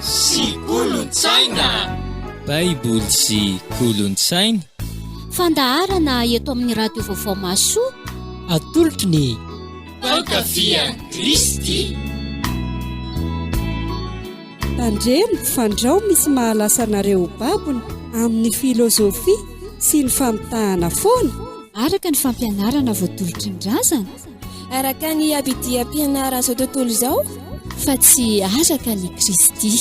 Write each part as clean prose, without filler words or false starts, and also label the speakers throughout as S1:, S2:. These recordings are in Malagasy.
S1: sy kolontsaina.
S2: Baiboly sy kolontsaina.
S3: Fandaharana eto amin'ny Radio Vaovao Mahasoa.
S4: Atolotry ny
S1: Mpankafy an'i Kristy.
S5: Tandremo fandrao misy mahalasa anareo ho babony amin'ny filozofia sy ny famitahana foana.
S3: Araka ny fampianarana voatolotry ny razana.
S6: Araka ny abidiam-pianaran'izao tontolo izao.
S3: Fa tsy araka an'i Kristy.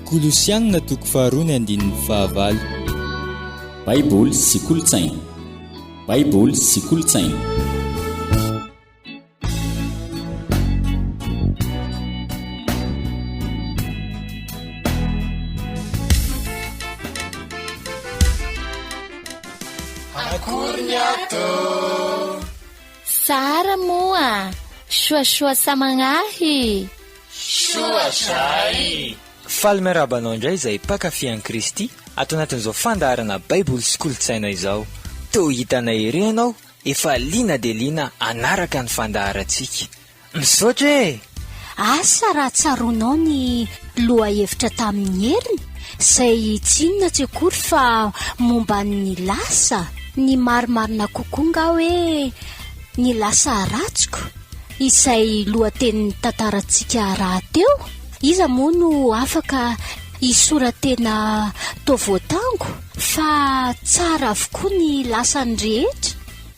S2: Kolosiana toko faharoa ny andininy fahavalo.
S7: Baiboly sy kolontsaina. Baiboly sy kolontsaina.
S1: Akory ny ato.
S8: Tsara moa! Soasoa samagnahy!
S1: Soa zay!
S2: Faly miarahaba anao indray izay mpankafy an'i Kristy ato anatin'izao fandaharana Baiboly sy Kolontsaina izao. Toa hitanay ery ianao efa liana dia liana hanaraka ny fandaharantsika. Misaotra e!
S3: Asa raha tsaroanao ny lohahevitra tamin'ny heriny, izay tsy inona tsy akory fa momba ny lasa, ny marimarina kokoa angaha hoe ny lasa ratsiko, izay lohatenin'ny tantarantsika rahateo? Iza moa no afaka hisora-tena toa voatango fa tsara avokoa ny lasany rehetra?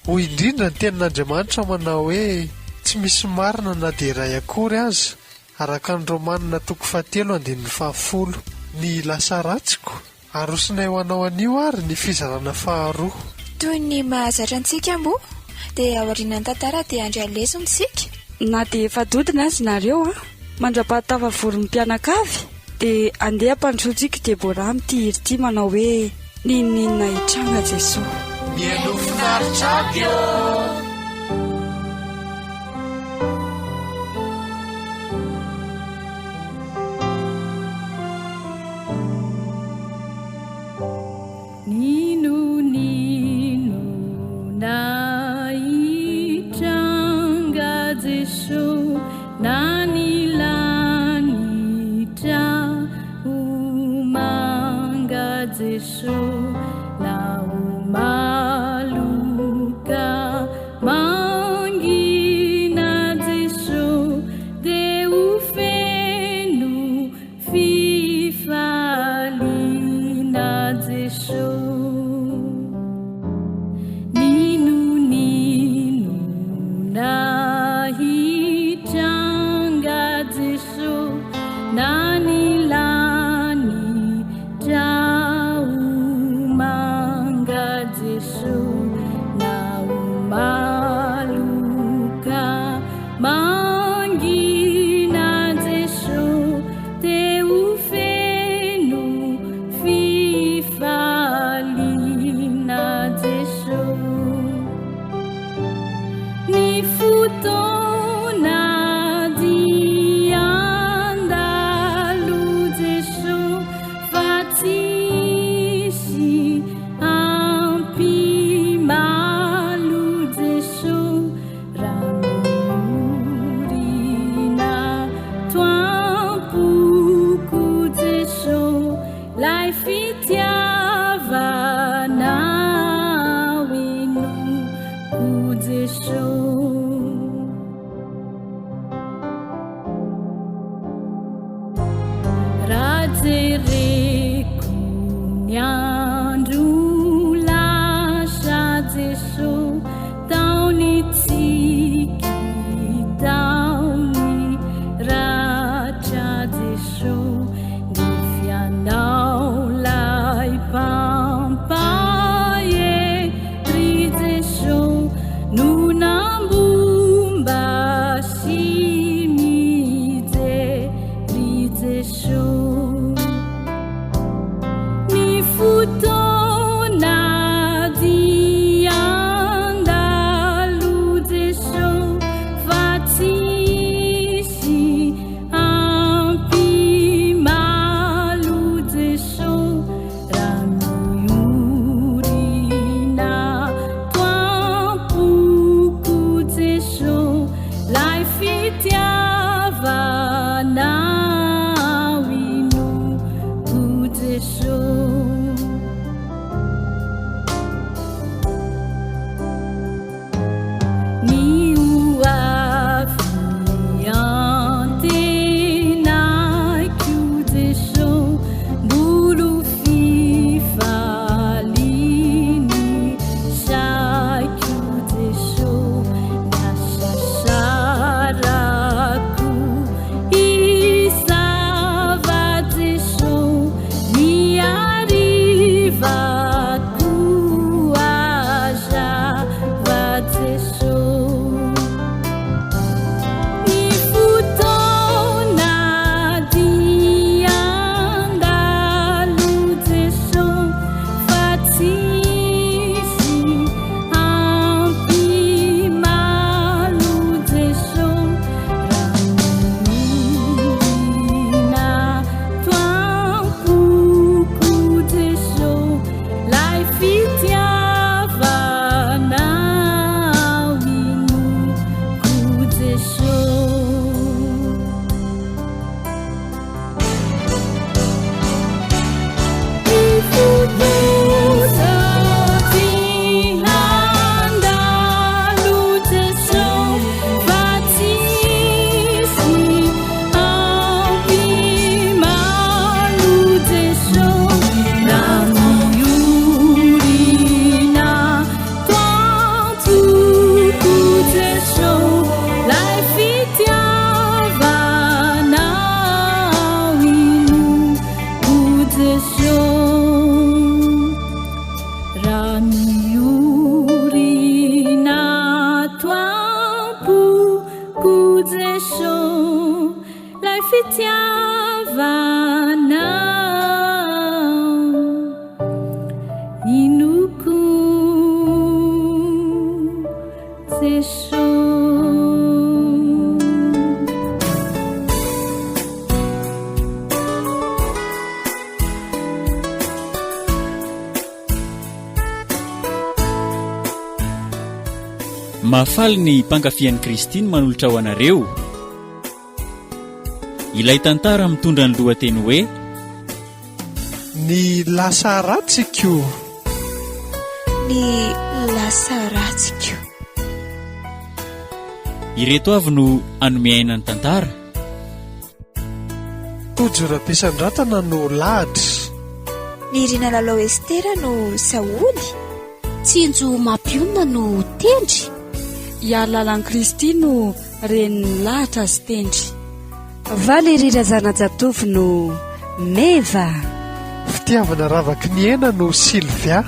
S9: Hoy indrindra ny Tenin'Andriamanitra manao hoe, Tsy misy marina na dia iray akory aza, araka ny Romanina toko fahatelo andininy fahafolo. Ny lasa ratsiko, arosonay ho anao anio ary ny fizarana faharoa.
S6: Toy ny mahazatra antsika moa, dia aorianan'ny tantara dia handray lesona isika.
S5: Na dia efa dodona aza nareo an, mandra-pahatafavory ny mpianakavy dia andeha ampandrosoantsika i Deborah amin'ity hira ity manao hoe N'inon'inona hitranga Jesoa.
S1: Mihainoa finaritra aby ô!
S10: N'inon'inona hitranga Jesoa na ny lanitra ho manga Jesoa na ho maloka mangina Jesoa dia ho feno Fifaliana Jeso N'inon'inona hitranga Jeso Na ny lanitra ho manga Jeso Na ho maloka mangina Jeso Te ho feno fifaliana Jeso Ny fotoana dia handalo Jeso Fa tsisy ampimalo Jeso Raha miorina to am-poko Jeso 'lay fitiavanao inoako Jeso. Raha jereko ny andro lasa Jeso tao ny tsiky tao ny ratra Jeso ny fianao lay mpampahery Jeso no nambomba sy mijery Jeso. fitiavanao Inoko Jeso.
S7: Mahafaly ny mpankafy an'i Kristy ny manolotra ho anareo ilay tantara mitondra ny lohateny hoe
S9: Ny lasa ratsiko.
S6: Ny lasa ratsiko.
S7: Ireto avy no hanome aina ny tantara.
S9: Tojo Rabesandratana no lahatra.
S6: Nirina Lalao Estera no Saoly.
S3: Tsinjo Mampionona no Tendry.
S5: Iarilalan'i Kristy no renin'ny lahatra sy Tendry. Valérie Razanajatovo no Meva.
S9: Fitiavana ravaky ny hena no Sylvia.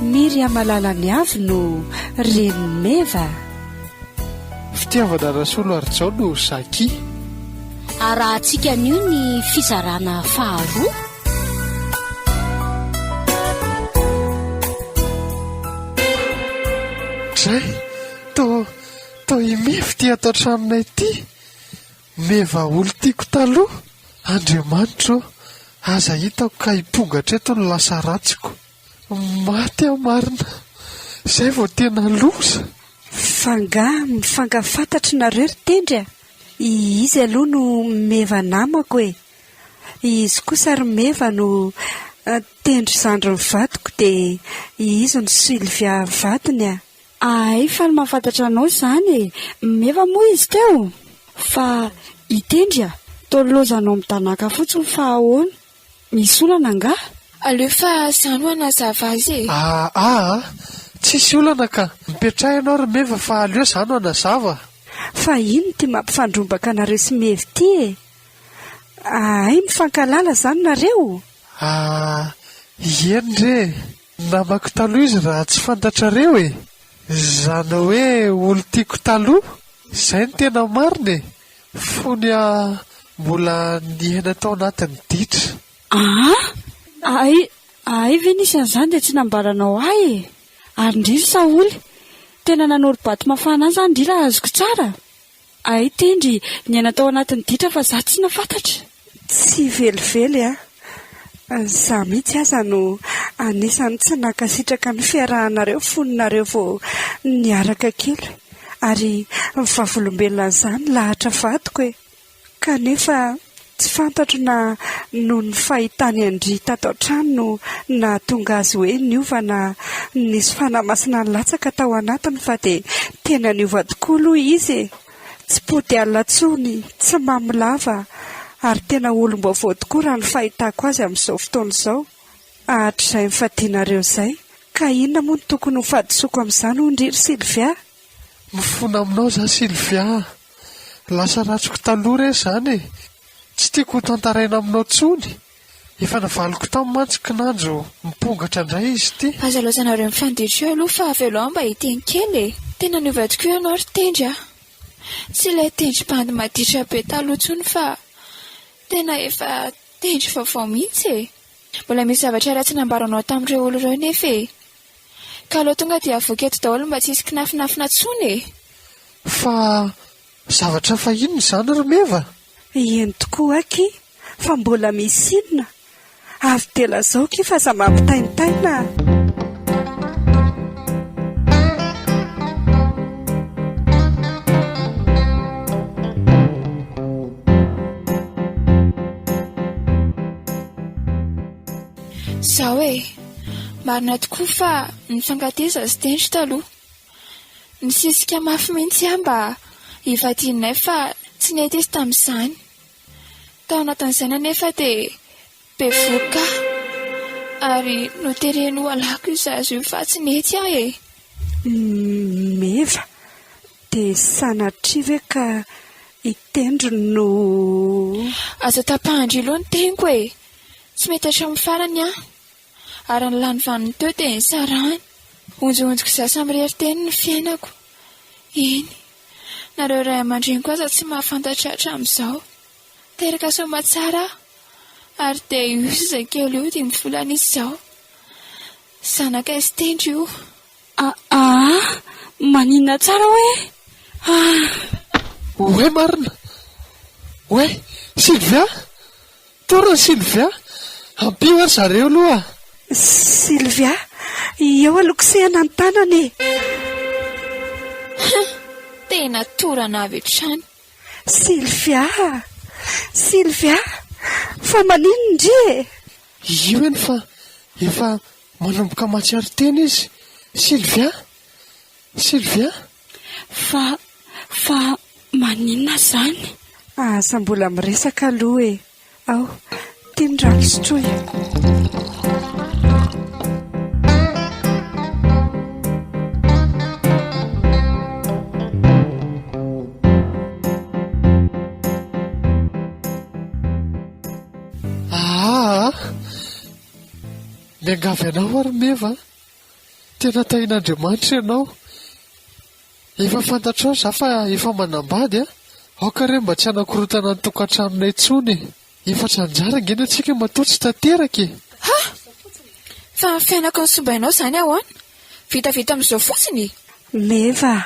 S5: Myriam Lalaniavy no renin'i Meva.
S9: Fitiavana Rasolo Harijao no Jackie.
S3: Arahantsika anio ny fizarana faharoa.
S9: Dray, toa, toa i Meva ity ato an-tranonay ity. Meva olon-tiako taloha. Andriamanitra ô, aza hitako ka hipongatra eto ny lasa ratsiko. Maty aho marina. Izay vao tena loza.
S5: F'angaha mifankafantatry nareo ry Tendry a? Izy aloha no Meva namako e! Izy kosa ry Meva no Tendry zandrin'ny vadiko dia izy no Sylvia vadiny a! Hay faly mahafantatra anao izany e! Meva moa izy teo? Fa i Tendry a! Toa lozanao midanàka fotsiny fa ahoana? Misy olana angaha?
S6: Aleo fa za no hanazava azy e!
S9: Aa a! Tsisy olana ka! Mipetraha ianao ry Meva fa aleo za no hanazava.
S5: Fa ino ity mampifandrombaka anareo sy Meva ity e? Hay mifankahalala zany nareo?
S9: Aa eny re e! Namako taloha izy raha tsy fantatrareo e! Zany hoe olon-tiako taloha, zay no tena marina e! Fony aho mbola niaina tao anatin'ny ditra.
S5: Aa! Hay, hay ve nisy an'izany dia tsy nambaranao ahy e! Ary ndry ry Saholy, tena nanoro-bato mafana ahy izany ndry raha azoko tsara? Hay Tendry, niaina tao anatin'ny ditra fa za tsy nafantatra. Tsy velively a! Za mihitsy aza no anisan'ny tsy nankasitraka ny fiarahanareo fony nareo vao niaraka kely ary vavolombelona an'izany lahatra vadiko e! Kanefa tsy fantatro na noho ny fahitany an-dry tato an-trano no nahatonga azy hoe niova na nisy fanahy masina nilatsaka tao anatiny fa dia tena niova tokoa aloha izy e! Tsy pody alina intsony, tsy mamo lava ary tena olom-baovao tokoa raha ny fahitako azy amin'izao fotoana izao. Hatrizay nifadianareo izay. Ka inona moa no tokony ho fahadisoako amin'izany hoy ndry ry Sylvia?
S9: Mifona aminao za Sylvia a! Lasa ratsiko taloha re izany e! Tsy tiako ho tantaraina aminao intsony! Efa navaliko taminy mantsy kinanjo mipongatra indray izy ity.
S6: Aza laozanareo mifanditra eo aloha fa avelao aho mba hiteny kely e! Tena niova tokoa ianao ry Tendry a! Tsy ilay Tendry bandy maditra be taloha intsony fa tena efa Tendry vaovao mihitsy e! Mbola misy zavatra ratsy nambaranao tamin'ireo olona ireo nefa e! Ka aleo tonga dia avoaka eto daholo mba tsy hisy kinafinafina intsony e!
S9: Fa zavatra hafa inona izany ry Meva?
S5: Eny tokoa aky fa mbola misy inona? Avy dia lazao aky fa aza mampitaintaina a!
S6: Zao e! Marina tokoa fa nifankatia izaho sy Tendry taloha. Nisisika mafy mihitsy aho mba hivadianay fa tsy nety izy tamin'izany. Tao anatin'izay anefa dia bevohoka aho ary notereny ho alako io zaza io fa tsy nety aho e!
S5: Meva, dia sanatria ve ka i Tendry no.
S6: Aza tapahan-dry aloha ny teniko e! Tsy mety hatramin'ny farany aho. Ary ny lany vaniny teo dia nisarahany. Honjohonjoko izaho samirery teny ny fiainako. Eny. Nareo ray aman-dreniko aza tsy mahafantatra hatramin'izao. Teraka soamatsara aho ary dia io zazakely io dimy volana izy izao. Zanakay sy Tendry io.
S5: Aa! Maninona tsara hoe? Ah!
S9: Oay marina! Oay! Sylvia! Torana Sylvia! Ampio ary zareo aloha!
S4: Sylvia! Eo aloha kosehana ny tanana e!
S6: Hein! Tena torana avy hatrany.
S4: Sylvia! Sylvia! Fa maninona ndry e?
S9: Io eny fa efa manomboka mahatsiaro tena izy. Sylvia! Sylvia!
S5: Fa, fa maninona izany?
S4: Aza mbola miresaka aloha e! Ao, ty ny rano sotroy.
S9: Aa! Miangavy anao aho ry Meva a! Tena tahin'Andriamanitra ianao. Efa fantatrao za fa efa manambady a! Aoka re mba tsy hanakorontana ny tokantranonay intsony e! Efa tsy anjara ange ny antsika matoa tsy tanteraka e!
S6: Ha! Fa ny fiainako nosimbainao izany ahoana? Vitavita amin'izao fotsiny e!
S4: Meva a!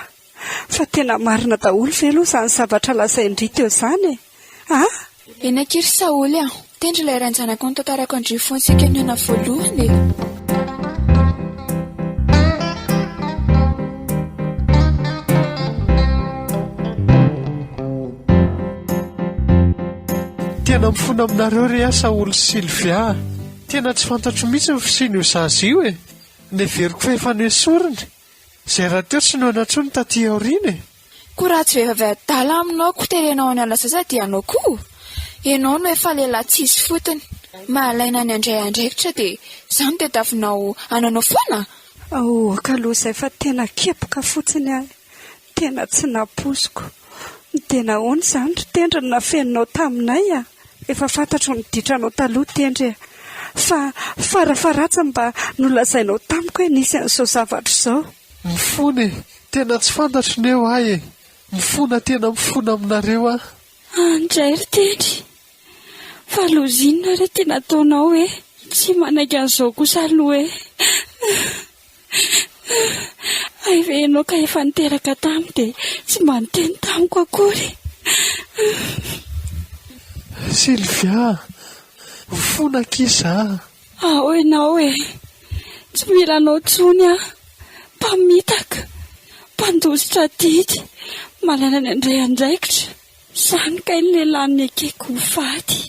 S4: Fa tena marina daholo ve aloha izany zavatra lazain-dry teo izany e? A!
S6: Eny akia ry Saholy a! Tendry ilay rain-janako nitantarako an-dry fony saika nihaona voalohany e!
S9: Tena mifona aminareo re aho Saholy sy Sylvia a! Tena tsy fantatro mihitsy ny fisian'io zaza io e! Neveriko fa efa nesoriny. Izay rahateo tsy noana intsony taty aoriana e!
S6: Koa raha tsy vehivavy adala aminao ko terenao hanala zaza dia anao koa? Ianao no efa lehilahy tsisy fotony, mahalaina ny handray andraikitra dia izany no tadiavinao hanaonao foana?
S4: Aoka aloha izay fa tena kepoka fotsiny aho, tena tsy nampoiziko. Dia nahoana izany ry Tendry no nafeninao taminay a? Efa fantatro ny ditranao taloha Tendry a! Fa farafaharatsiny mba nolazainao tamiko hoe nisy an'izao zavatra izao.
S9: Mifona e! Tena tsy fantatro ny eo ahy e! Mifona tena mifona aminareo aho.
S5: Andray ry Tendry! Fa loza inona re ty nataonao e! Tsy manaiky an'izao kosa aloha e! Hay ve ianao ka efa niteraka taminy dia tsy mba niteny tamiko akory.
S9: Sylvia a! Mifona akia za a!
S5: Ao ianao e! Tsy mila anao intsony aho. Mpamitaka, mpandositra adidy, malaina ny handray andraikitra. Izany kay ny lehilahy nekeko ho faty.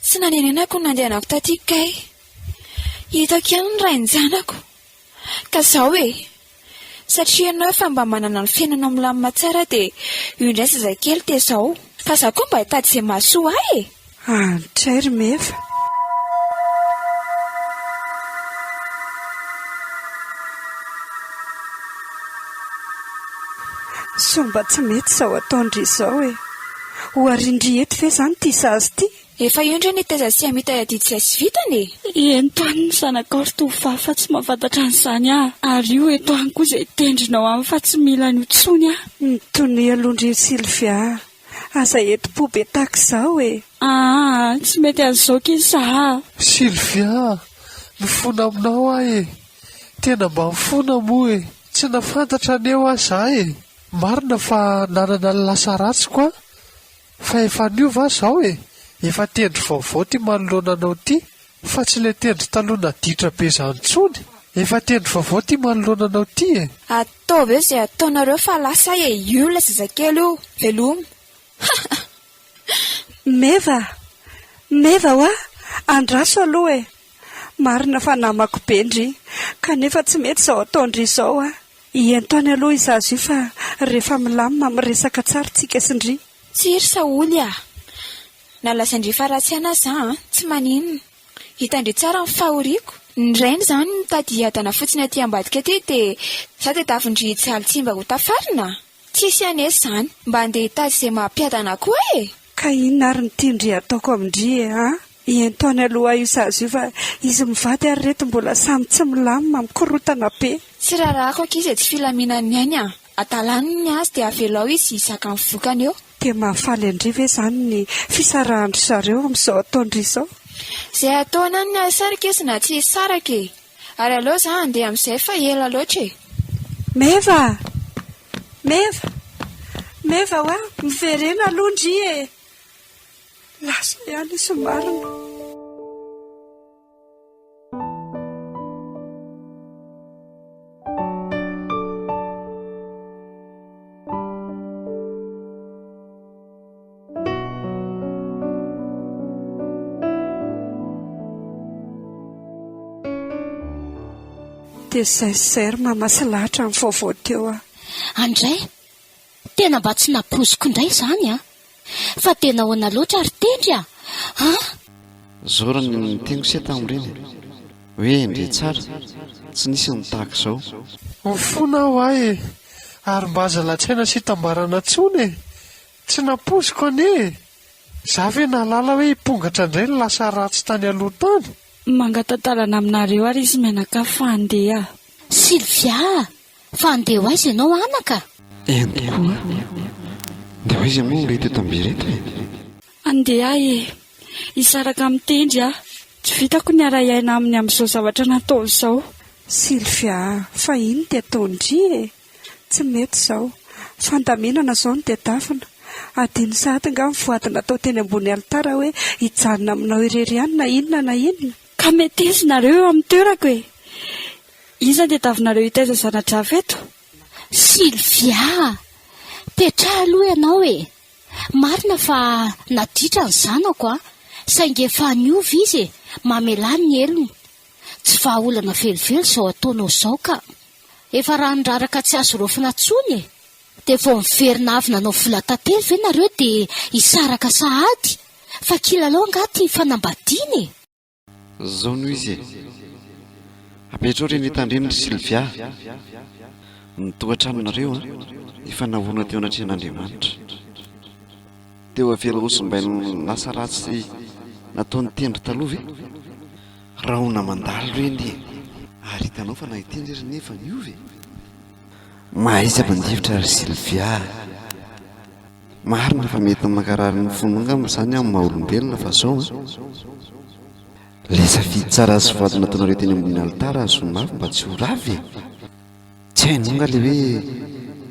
S6: Tsy nanenenako ny nandehanako taty kay. Hitako ihany ny rain-janako. Ka zao e! Satria ianao efa mba manana ny fiainanao milamina tsara dia io indray zazakely dia zao. Fa za koa mba hitady izay mahasoa ahy e!
S4: Antray ry Meva. Sao mba tsy mety izao ataon-dry izao e! Ho arindry eto ve izany ity zaza ity?
S6: Efa eo ndray ny taiza sy hamita adidy izay tsy vitany e!
S5: Ento any ny zanakao ry tovovavy fa tsy mahafantatra an'izany aho, ary io eto any koa izay tendrinao any fa tsy mila an'io intsony aho.
S4: Mitonia aloha ndry Sylvia a! Aza entim-po be tahaka izao e!
S5: Aa! Tsy mety an'izao akia za a!
S9: Sylvia a! Mifona aminao aho e! Tena mba mifona moa e! Tsy nahafantatra anie hoa za e! Marina fa nanana ny lasa ratsiko aho Fa efa niova aho zao e! Efa tendry vaovao ty manoloana anao ty fa tsy le tendry taloha naditra be zany tsony! Efa tendry vaovao ty manoloana anao ty e!
S6: Ataovy eo izay ataonareo fa lasa aho e, io ilay zazakely io, veloma. Ha!
S4: Meva! Meva hoa! Andraso aloha e! Marina fa namako be ndry, kanefa tsy mety izao ataon-dry izao a! Ento any aloha io zaza io fa rehefa milamina miresaka tsara tsika sy ndry.
S6: Tsia ry Saholy a! Na lazain-dry fa ratsy aina aza an, tsy maninona. Hitan-dry tsara ny fahoriako. Ny rainy izany mitady hiadana fotsiny aty ambadika aty dia za tadiavin-dry hijaly tsy mba ho tafarina? Tsisy anie izany. Mba andeha hitady izay maha-mpiadana koa e!
S4: Ka inona ary no tian-dry hataoko amin-dry e, an? Ento any aloha io zaza io fa izy mivady ary reto mbola samy tsy milamina, mikorontana be.
S6: Tsy raharahako akia izay tsy filaminan'ny ainy an! Adalany ny azy dia avelao izy hizaka ny vokany eo.
S4: Dia mahafaly an-dry ve izany ny fisarahan-dry zareo amin'izao ataon-dry izao?
S6: Izay ataony any na hisaraka izy na tsy hisaraka e! Ary aleo za handeha amin'izay fa ela loatra e!
S4: Meva a! Meva! Meva hoa! Miverena aloha ndry e! Lasa ihany izy marina. Dia izay sy izay ry mama sy lahatra ny vaovao teo ah.
S3: Andray, tena mba tsy nampoiziko indray izany an! Fa dia nahoana loatra ry Tendry a! An!
S11: Zao raha ny niteniko se tamin'ireny e! Hoe endrey tsara, tsy nisy ny tahaka izao.
S9: Mifona aho ahy e! Ary mba aza latsaina sy itambarana intsony e! Tsy nampoiziko anie e! Za ve nahalala hoe hipongatra indray ny lasa ratsy tany aloha tany?
S5: Mangata-dalana aminareo ary izy mianakavy fa handeha.
S3: Sylvia a! Fa handeha ho aiza ianao anaka?
S11: Eny tokoa a! Ndeha ho aiza moa ireto eto amby ireto e?
S5: Handeha aho e! Hisaraka amin'i Tendry aho. Tsy vitako ny hiara-hiaina aminy amin'izao zavatra nataony izao.
S4: Sylvia a! Fa ino ty ataon-dry e? Tsy mety izao. Fandaminana izao no tedavina. Adino sahady angaha ny voady natao teny ambony alitara hoe hijanona aminao irery ihany na inona na inona?
S5: Ka meteza nareo eo amin'ny toerako e! Iza no tediavinareo hitaiza zana-drafy eto?
S3: Sylvia a! Petraha aloha ianao e! Marina fa naditra ny zanako a! Saingy efa niova izy e! Mamelà ny helony. Tsy vahaolana velively izao ataonao izao ka! Efa rano raraka tsy azo raofina tsony e! Dia vao miverina avy nanao vola tantely ve nareo dia hisaraka sahady? Fa kilalao angaha ty fanambadiana e!
S11: Zao no izy e! Apetrao re ny tandreny ry Sylvia a! Ny tokantranonareo an, efa naorina teo anatrehan'Andriamanitra. Dia ho avela ho simbain'ny lasa ratsy nataon'i Tendry taloha ve? Rahona mandalo ireny e! Ary hitanao fa na i Tendry ary anie efa niova e! Mahaiza mandefitra ry Sylvia a! Marina fa mety mankarary ny fonao angamba izany amin'ny maha olombelona fa zao an! Ilay safidy tsara sy voady nataonareo teny ambony alitara azony mafy mba tsy ho rava e! Tsy hainao nga le hoe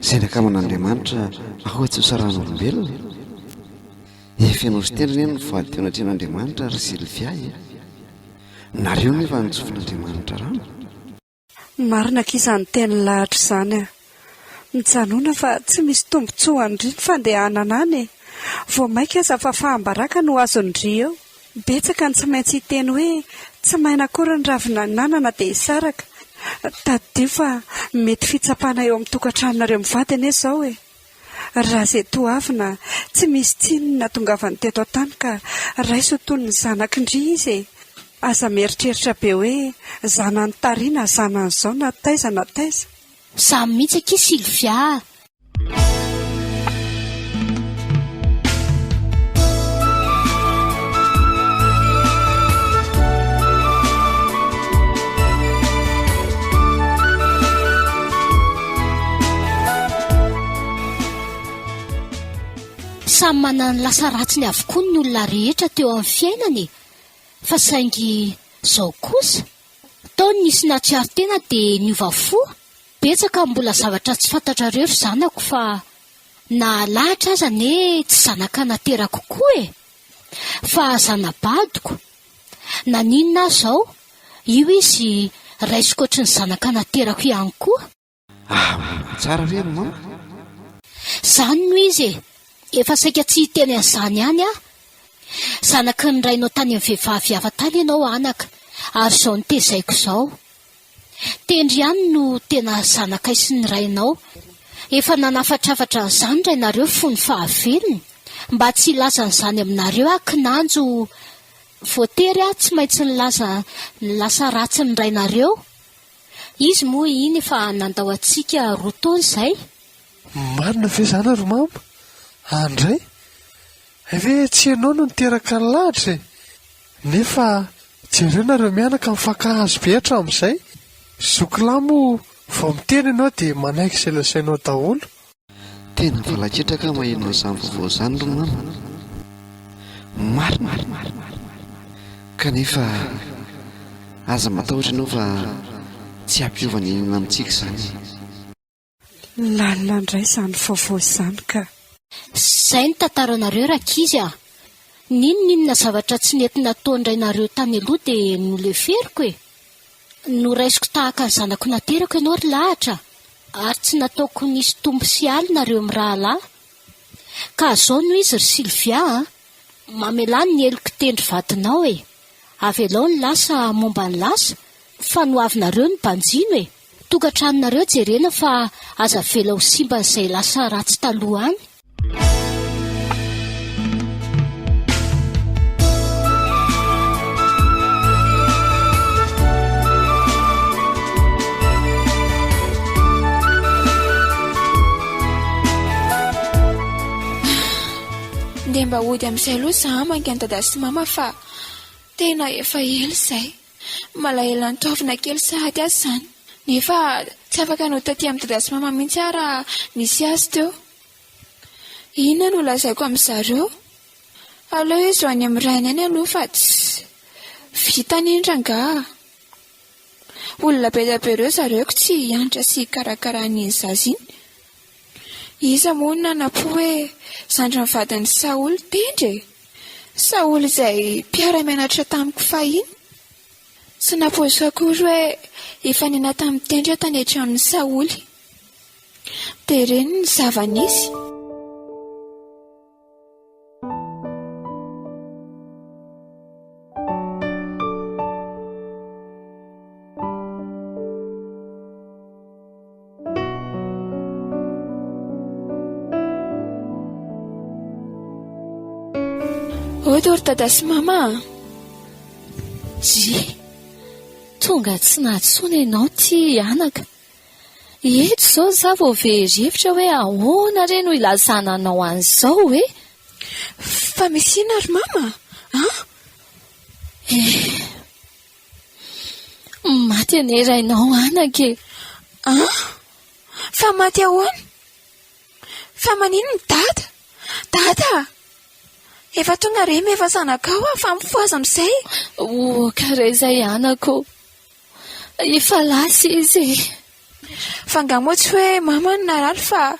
S11: izay nakaman'Andriamanitra aoka tsy ho sarahan'olombelona? Efa ianao sy Tendry anie no voady teo anatrehan'Andriamanitra ry Sylvia e! Nareo nefa notsofin'Andriamanitra rano.
S4: Marina akia izany teny lahatra izany a! Mijanona fa tsy misy tombotsoa ho an-dry ny fandehanana any e! Vao maika aza fa faham-baraka no azon-dry eo. Betsaka ny tsy maintsy hiteny hoe tsy maina akory ny ravina anana dia hisaraka. Tadidio fa mety fitsapana eo amin'ny tokantranonareo mivady anie izao e! Raha izay toavina, tsy misy tsiny ny nahatongavany teto an-tany ka raiso ho toy ny zanak'ndry izy e! Aza mieritreritra be hoe zanany tary na zanany izao na taiza na taiza.
S3: Zany mihitsy akia Sylvia a! Samy manana ny lasa ratsiny avokoa ny olona rehetra teo amin'ny fiainany e! Fa saingy izao kosa, tao ny nisy nahatsiaro tena dia niova fo, betsaka ny mbola zavatra tsy fantatrareo ry zanako fa na lahatra aza anie tsy zanaka naterako koa e! Fa zana-badiko, Naninona aho izao? Io izy raisiko ohatry ny zanaka naterako ihany koa.
S11: Ahoana tsara ve ry mama?
S3: Izany no izy e! Efa saika tsy hiteny an'izany ihany aho. Zanaky ny rainao tany amin'ny vehivavy hafa tany ianao anaka, ary izao notezaiko izao. Tendry ihany no tena zanakay sy ny rainao. Efa nanafatrafatra an'izany rainareo fony fahavelony. Mba tsy hilaza an'izany aminareo aho kinanjo voatery aho tsy maintsy nilaza ny lasa ratsin'ny rainareo. Izy moa iny efa nandao antsika roa taona izay.
S9: Marina ve izany ry mama? Andray? Hay ve tsy ianao no niteraka an'i Lahatra e? Nefa jereo nareo mianaka mifankahazo be hatramin'izay. Zoky lahy moa. Vao miteny ianao dia manaiky izay lazainao daholo.
S11: Tena valaketraka aho maheno an'izany vaovao izany ry mama. Marina. Kanefa aza matahotra ianao fa tsy hampiova ny inona amintsika izany e.
S4: Lalina indray izany vaovao izany ka.
S3: Izay ny tantaranareo rankizy a! N'inon'inona zavatra tsy nety nataon-drainareo tany aloha dia noleferiko e! Noraisiko tahaka ny zanako naterako ianao ry Lahatra ary tsy nataoko nisy tombo sy aly nareo mirahalahy. Ka zao no izy ry Sylvia a! Mamelà ny helok'i Tendry vadinao e! Avelao ny lasa momba ny lasa fa ny hoavinareo no banjino e! Tokantranonareo jerena fa aza avela ho simban'izay lasa ratsy taloha any.
S6: Ndeha mba hody amin'izay aloha za hamangy an'i Dada sy Mama fa tena efa ela izay. Malahelo an'i Toavina kely sahady aho izany. Nefa tsy afaka nody taty amin'i Dada sy Mama mihitsy aho raha nisy azy teo. Inona no lazaiko amin-dry zareo? Aleo izy ho any amin'ny rainy any aloha fa tsy vitany iny rangaha. Olona be dia be ireo zareo ko tsy hiantra sy hikarakara an'iny zaza iny. Iza moa no nanam-po hoe zandrin'ny vadin'i Saoly Tendry e? Saoly izay mpiara-mianatra tamiko fahiny. Tsy nampoiziko akory hoe hifanena tamin'i Tendry aho tany an-tranon'i Saoly. Dia ireny ny zava-nisy. Ody ry dada sy mama a!
S8: Dry! Tonga tsy nahantsoina ianao ity anaka. Eto izao za vao very hevitra hoe ahoana re no ilazana anao an'izao e?
S6: Fa misy inona ry mama a?
S8: Eh! Maty anie rainao anaka e!
S6: An? Fa maty ahoana? Fa maninona dada? Dada! Efa tonga re Meva zanakao a, fa mifohaza amin'izay!
S8: Oka re izay anako! Efa lasa izy e!
S6: Fa angaha moa tsy hoe mama no narary fa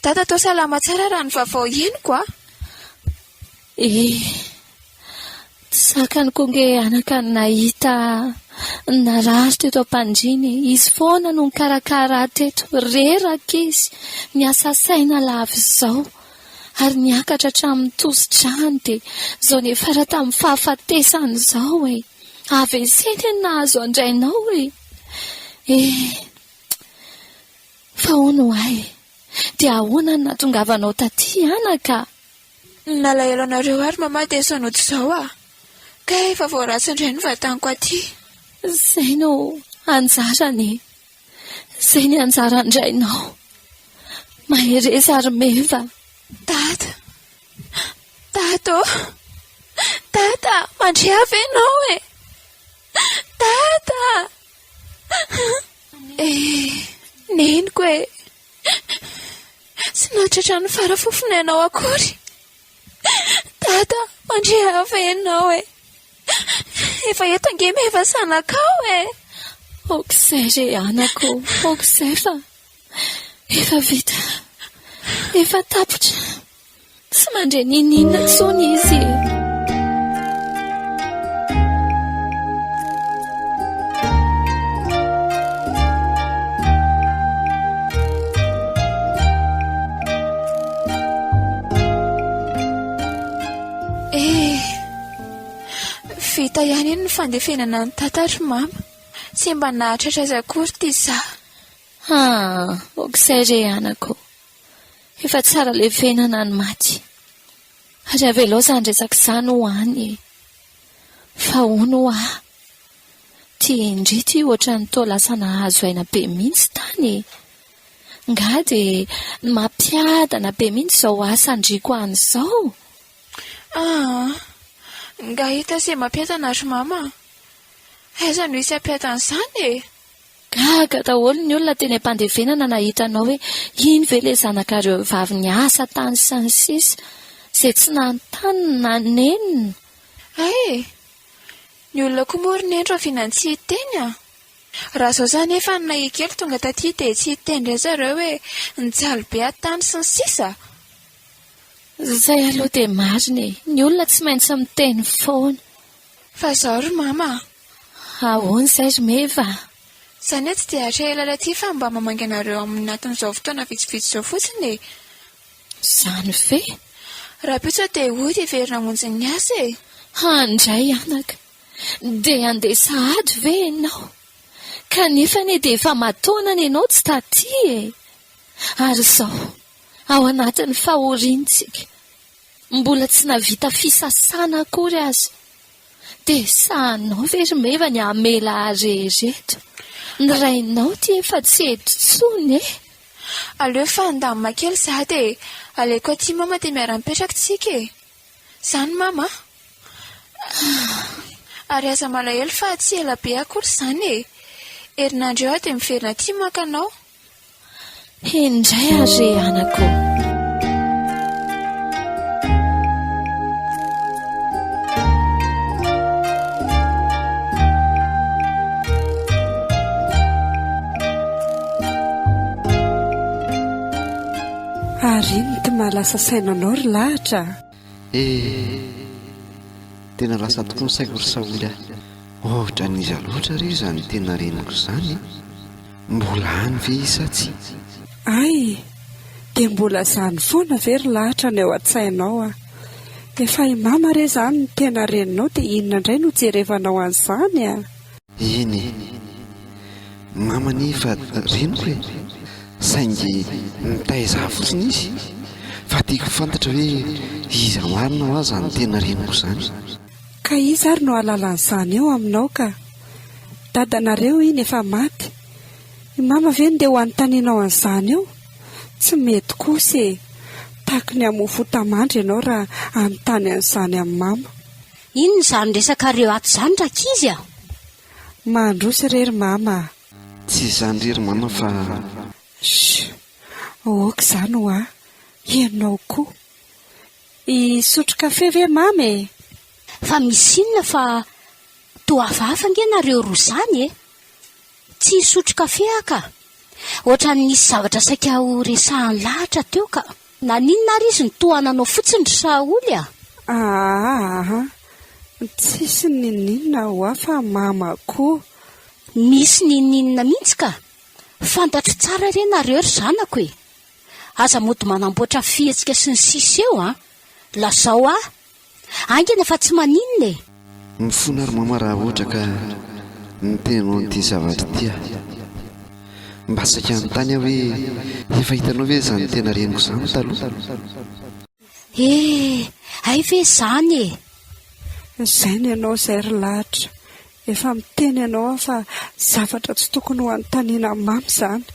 S6: dada toa salama tsara raha ny vaovao henoko a!
S8: Eh! Tsy zakany koa nge anaka ny nahita narary teto am-pandriana e! Izy foana no nikarakara ahy teto, reraka izy, niasa saina lava izao ary niakatra hatramin'ny tosi-drany dia izao niafara tamin'ny fahafatesany izao e! AVC anie no nahazo an-drainao e! Eh! Fa hono ho ahy e! Dia ahoana no nahatongavanao taty anaka?
S6: Nalahelo anareo ary mama dia izao nody izao ah! Kay efa voaratsy indray ny vatanko aty.
S8: Izay no anjarany e! Izay ny anjaran-drainao. Mahereza ry Meva.
S6: Dada! Dada ô! Dada! Mandre ahy ve ianao e? Dada! Eh, neniko e! Tsy nahatratra ny fara-fofonainao akory. Dada, mandre ahy ve ianao e? Efa eto ange Meva zanakao e!
S8: Aok'izay re anako, aok'izay fa efa vita, efa tapitra. Tsy mandre n'inon'inona intsony izy e.
S6: Eh, vita ihany iny ny fandefenana an'i Tata ry Mama. Tsy mba nahatratra azy akory ity za.
S8: Ah, aok'izay re anako. Efa tsara levenana ny maty. Ary avelao izany resaka izany ho any e. Fa hono hoa, ty ndry ty ohatran'ny toa lasa nahazo aina be mihitsy tany e. Nga dia mampiadana be mihitsy izao asa ndriko any izao?
S6: Aa, nga hita izay mampiadana ry mama a. Aiza no hisy hampiadana izany e?
S8: Gaga daholo ny olona teny am-pandevenana nahita anao hoe iny ve ilay zanakareo vavy niasa tany sy ny sisa Izay tsy nanontany na nenina.
S6: Hay e! Ny olona koa moa ry neny rahoviana no tsy hiteny a! Raha izao izany efa ny nahia kely tonga taty dia tsy hiteny indray zareo hoe nijaly be aho tany sy ny sisa?
S8: Izay aloha dia marina e! Ny olona tsy maintsy miteny foana.
S6: Fa izao ry mama a!
S8: Ahoana izay ry Meva a?
S6: Izaho anie tsy dia haharitra ela aty fa mba mamangy anareo aminatin'izao fotoana vitsivitsy izao fotsiny e!
S8: Izany ve?
S6: Rahampitso aho dia hody hiverina hamonjy ny asa e!
S8: Handray anaka! Dia handeha sahady ve ianao? Kanefa anie dia efa aman-taonany ianao tsy taty e! Ary izao, ao anatin'ny fahoriantsika, mbola tsy nahavita fisasana akory aza. Dia sahanao ve ry Meva ny hamela ahy irery eto? Ny rainao ity efa tsy eto intsony e!
S6: Aleo fa handamina kely za dia aleoko aty mama dia miara-mipetraka tsika e! Zany mama a! Ary aza malahelo fa tsy ela be akory izany e! Herinandro eo aho dia miverina aty maka anao.
S8: Indray ary re anaka ô!
S4: Ary inona ity mahalasa saina anao ry Lahatra a?
S11: Eh! Tena lasa tokoa ny saiko ry Saholy a! Ohatran'iza loatra re izany tena reniko izany e? Mbola any ve izy sa tsia?
S4: Hay! Dia mbola izany foana ve ry Lahatra ny ao an-tsainao a? Efa i Mama re izany no tena reninao dia inona indray no jerevanao an'izany a?
S11: Eny e! Mama anie efa reniko e! Saingy mitaiza ahy fotsiny izy fa tiako ho fantatra hoe iza marina hoa izany tena reniko izany.
S4: Ka iza ary no hahalala an'izany eo aminao ka? Dadanareo iny efa maty. I mama ve ndeha ho anontanianao an'izany eo? Tsy mety kosa e! Tahaky ny hamoa fota-mandry ianao raha hanontany an'izany amin'i mama.
S3: Inona izany resakareo ato izany rankizy a?
S4: Mandroso re ry mama a!
S11: Tsy izany re ry mama fa.
S4: Shh! Ok izany hoa! Ianao koa! Hisotro kafe ve mama e?
S3: Fa misy inona fa toa hafahafa ange nareo roa izany e! Tsy hisotro kafe aho ka! Ohatran'ny nisy zavatra saika ho resahan'i Lahatra teo ka! Naninona ary izy no toa nanao fotsiny ry Saholy a?
S4: Aa! Tsisy n'inon'inona hoa fa mama koa.
S3: Misy n'inon'inona mihitsy ka! Fantatro tsara re nareo ry zanako e! Aza mody manamboatra fihetsika sy ny sisa eo an! Lazao ahy haingana fa tsy maninona e!
S11: Mifona ry mama raha ohatra ka niteny anao an'ity zavatra ity aho. Mba saika hanontany aho hoe efa hitanao ve izany tena reniko izany taloha?
S3: Eh! Hay ve izany e!
S4: Izay ny anao izay ry lahatra. Efa miteny anao aho fa zavatra tsy tokony ho anontaniana mama izany.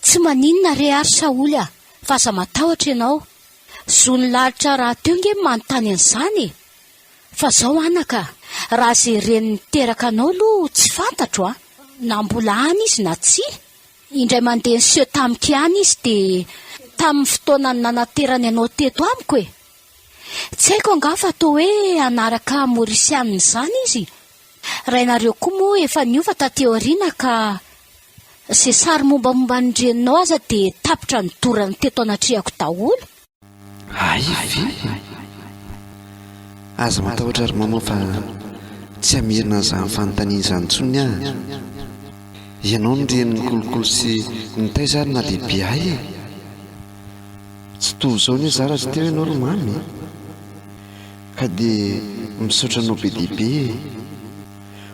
S3: Tsy maninona re ary Saholy a! Fa aza matahotra ianao. Zon'ny lalitra rahateo nge ny manontany an'izany e! Fa zao anaka, raha ze reny niteraka anao aloha tsy fantatro a! Na mbola any izy na tsia. Indray mandeha niseho tamiko ihany izy dia tamin'ny fotoana nanaterany anao teto amiko e! Tsy haiko angaha fa toa hoe hanaraka Maurisianina izany izy? Rainareo koa moa efa niova taty aoriana ka izay sary mombamomba ny reninao aza dia tapitra nodorany teto anatrehako daholo.
S11: Hay ve? Aza matahotra ry mama fa tsy hamerina an'izany fanontaniana izany intsony aho. Ianao no reny nikolokolo sy nitaiza ary nahalehibe ahy e! Tsy toa izao anie za raha tsy teo ianao ry mamy e! Ka dia misaotra anao be dia be e!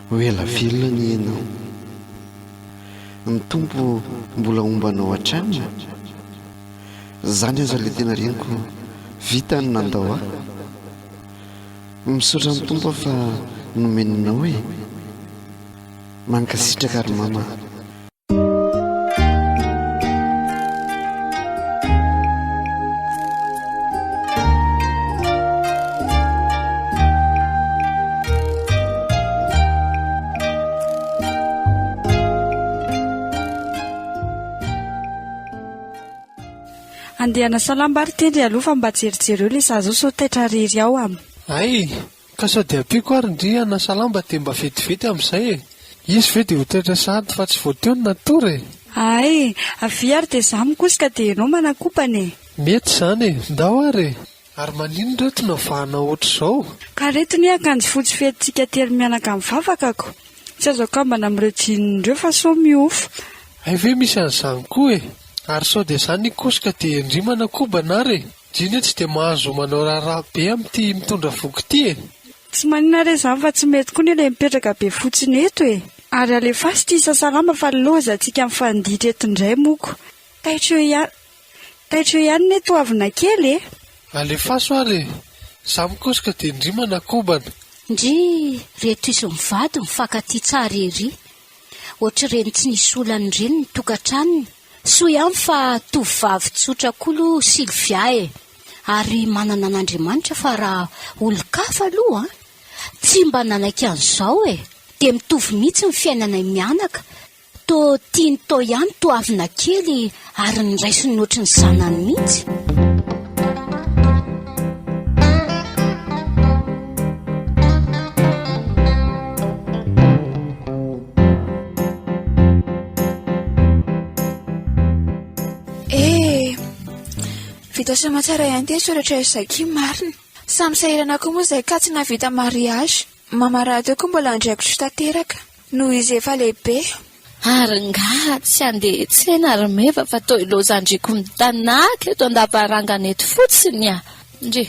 S11: Ho ela velona anie ianao. Ny Tompo mbola homba anao hatrany. Zany aza le tena reniko vita ny nandao ahy. Misaotra ny Tompo aho fa nomeny anao e! Mankasitraka ry mama a!
S5: Andeha hanasa lamba ary Tendry aloha fa mba jerijereo ilay zaza ao sao taitra rery ao am.
S9: Hay! Ka sao dia ampiako ary ndry hanasa lamba dia mba vetivety amin'izay e! Izy ve dia ho taitra sahady fa tsy vao teo no natory e!
S5: Hay! Avia ary dia izaho mikosoka dia ianao manakobana e!
S9: Mety izany e! Ndao ary e! Ary maninona ireto navahana ohatr'izao?
S5: Ka reto ny akanjo fotsy fetintsika telo mianaka mivavaka ko! Tsy azo akambana amin'ireo jeans ireo fa sao miofo.
S9: Hay ve misy an'izany koa e! Ary sao dia izany hikosoka dia ndry manakobana ary e! Ndry anie tsy dia mahazo manao raharaha be amin'ity mitondra voky ity e!
S5: Tsy maninona re izany fa tsy mety koa anie ilay mipetraka be fotsiny eto e! Ary alefaso ity sasalama fa lozantsika mifanditra eto indray moko. Taitra eo ihany Taitra eo ihany ne toavina kely e!
S9: Alefaso ary e! Za mikosoka dia ndry manakobana.
S3: Ndry reto izy mivady mifankatia tsara ery. Ohatr'ireny tsy nisy olana ireny ny tokantranony. Soa ihany fa tovovavy tsotra koa aloha Sylvia e! Ary manana an'Andriamanitra fa raha olon-kafa aloha an! Tsy mba nanaiky an'izao e! Dia mitovy mihitsy ny fiainanay mianaka. Toa tiany tao ihany Toavina kely ary noraisiny ohatry ny zanany mihitsy.
S6: Eh! Vita soamatsara ihany ity soratra Jackie marina. Samy sahirana koa moa izay ka tsy nahavita mariage. Mama rahateo koa mbola andraikitro tanteraka. Noho izy efa lehibe.
S8: Ary ngaha tsy handeha hiantsena ry Meva fa toa ilaozan-driko mitanàka eto an-davarangana eto fotsiny ah! Ndry.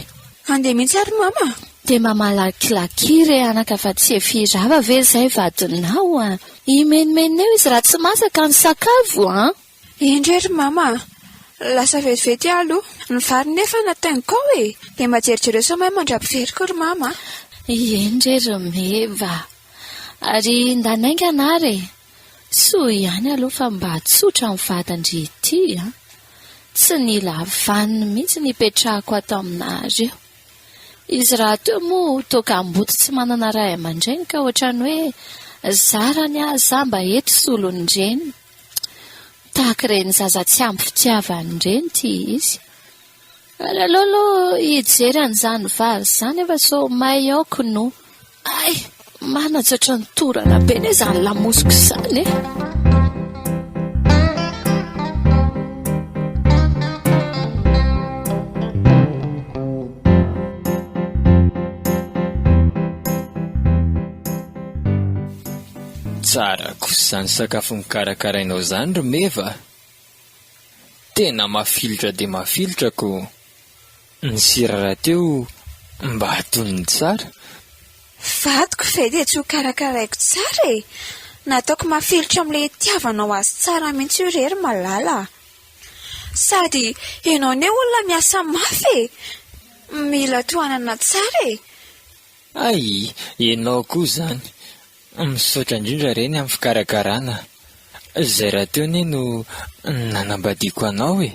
S6: Handeha mihitsy ary mama a!
S8: Dia mba malakilaky re anaka fa tsy efa hirava ve izay vadinao ah! Himenomenona eo izy raha tsy masaka ny sakafo an!
S6: Eny re ry mama a! Lasa vetivety aho aloha. Ny vary nefa natainiko ao e! Dia mba jerijereo sao may mandra-piveriko ry mama a!
S8: Eny re ry Meva a! Ary ndanaingana ary e! Soa ihany aloha fa mba tsotra ny vadin-dry ity an! Tsy nila vaniny mihitsy ny hipetrahako ato aminareo. Izy rahateo moa toa kamboty tsy manana ray aman-dreny ka ohatran'ny hoe zarany aza mba eto solon'ny reniny. Tahaka ireny zaza tsy ampy fitiavana ireny ity izy. Ary aleo aloha hijery an'izany vary izany efa sao may ao k'no. Hay! Marina tsy ohatran'ny torana be anie izany lamosiko izany e!
S2: Tsara kosa izany sakafo nokarakarainao izany ry Meva a! Tena mafilotra dia mafilotra ko! Ny sira rahateo mba atonony tsara.
S6: Vadiko ve dia tsy ho karakaraiko tsara e! Nataoko mafilotra amin'ilay itiavanao azy tsara mihitsy io re ry Malala a! Sady ianao anie olona miasa mafy e! Mila tohanana tsara e!
S2: Hay, ianao koa izany. Misaotra indrindra re ny amin'ny fikarakarana. Izay rahateo anie no nanambadiako anao e.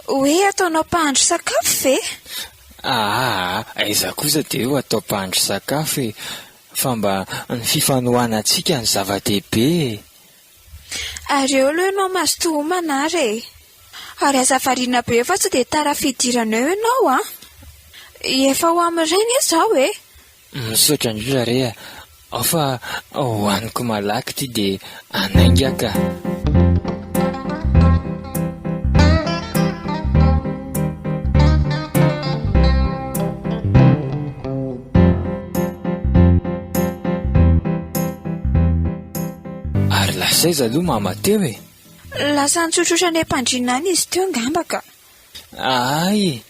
S6: Hoe ataonao mpahandro sakafo ve?
S2: Aa, aiza kosa dia hoe atao mpahandro sakafo e. Fa mba ny fifanohanantsika no zava-dehibe e.
S6: Ary eo aloha ianao mazotoa homana ary e. Ary aza variana be eo fa sao dia tara fidirana eo ianao an. Efa ho amin'ny iray anie izao e.
S2: Misaotra indrindra re a! Ao fa hohaniko malaky ity dia hanainga aho ka! Ary lasa aiza aloha mama teo e?
S6: Lasa nitsotrotra any am-pandriana any izy teo angamba ka.
S2: Ahay e!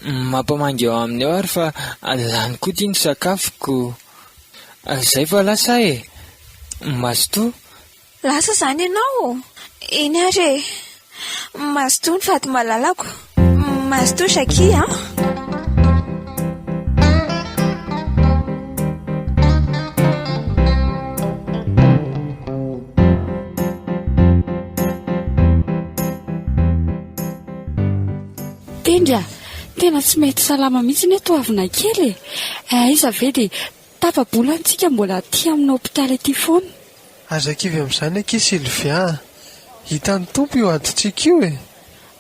S2: Mampamangy ao aminy ao ary fa lany koa ity ny sakafoko. Zay fa lasa aho e! Mazotoa.
S6: Lasa izany ianao? Eny ary e! Mazotoa ny vady malalako. Mazotoa Jackie an!
S5: Tendry a! Tena tsy mety salama mihitsy anie Toavina kely e! Aiza ve dia tapa-bolana tsika mbola aty amin'ny hopitaly aty foana.
S9: Aza kivy amin'izany akia Sylvia a! Hitan'ny Tompo io adintsika io e!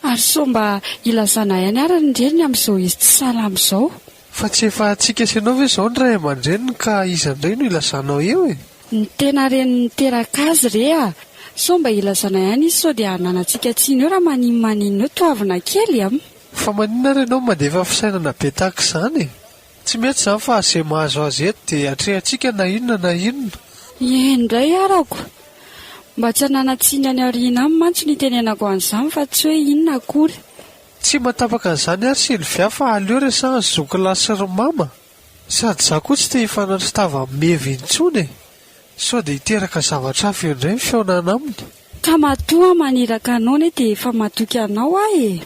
S5: Ary sao mba ilazana ihany ary ny reniny amin'izao izy tsy salama izao?
S9: Fa tsy efa antsika sy ianao ve izao ny ray aman-dreniny ka iza indray no ilazanao eo e?
S5: Ny tena reniny niteraka azy re a! Sao mba ilazana ihany izy sao dia hananantsika tsiny eo raha maninona eo toavina kely a!
S9: Fa maninona ary ianao mandefa fisainana be tahaka izany e? Tsy mety izany fa izay mahazo azy eto dia atrehantsika na inona na inona.
S5: Eny indray arako. Mba tsy hananan-tsiny any aoriana any mantsy no itenenako an'izany fa tsy hoe inona akory.
S9: Tsy mahatapaka an'izany ary Sylvia fa aleo resahany zoky lahy sy ry mama. Sady za koa tsy te hifanatri-tava amin'i Meva intsony e! Sao dia hiteraka zavatra hafa eo indray ny fihaonana aminy.
S5: Ka matoa aho maniraka anao anie dia efa matoky anao aho e!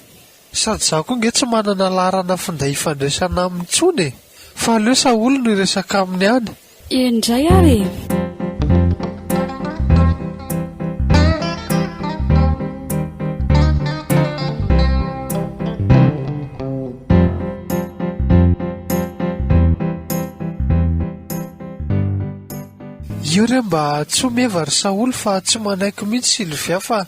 S9: Sady za koa nge tsy manana laharana finday ifandraisana aminy intsony e! Fa aleo Saholy no hiresaka aminy any.
S5: Eny indray ary e!
S9: Io re mba tsy omeva ry Saholy fa tsy manaiky mihitsy Sylvia fa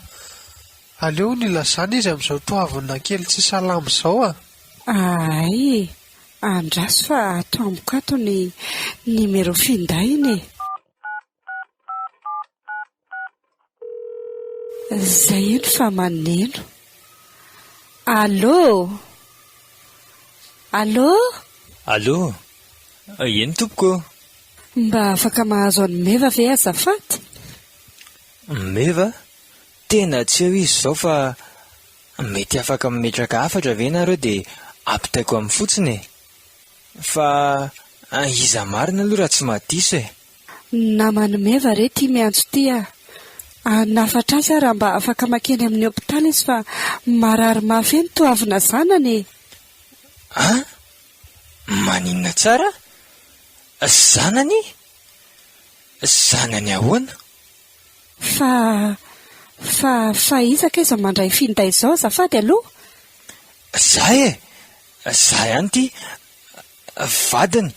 S9: Aleo hono ilazana izy amin'izao toavina kely tsy salama izao a!
S4: Ahay e! Andraso fa ato amiko ato ny numéro findainy e! Zay eny fa maneno. Allô! Allô!
S2: Allô! Eny tompoko ô!
S4: Mba afaka mahazo an'i Meva ve azafady?
S2: Meva? Tena tsy eo izy izao fa mety afaka mametraka hafatra ve nareo dia ampitaiko aminy fotsiny e! Fa iza marina aloha raha tsy mahadiso e!
S4: Naman'i Meva re ity miantso ity a! Hanafatra azy aho raha mba afaka makeny amin'ny hopitaly izy fa marary mafy eny Toavina zanany e!
S2: An! Maninona tsara? Zanany? Zanany ahoana?
S4: Fa, fa, fa iza kay izao mandray finday izao azafady aloha?
S2: Za e! Za ihany ity, vadiny.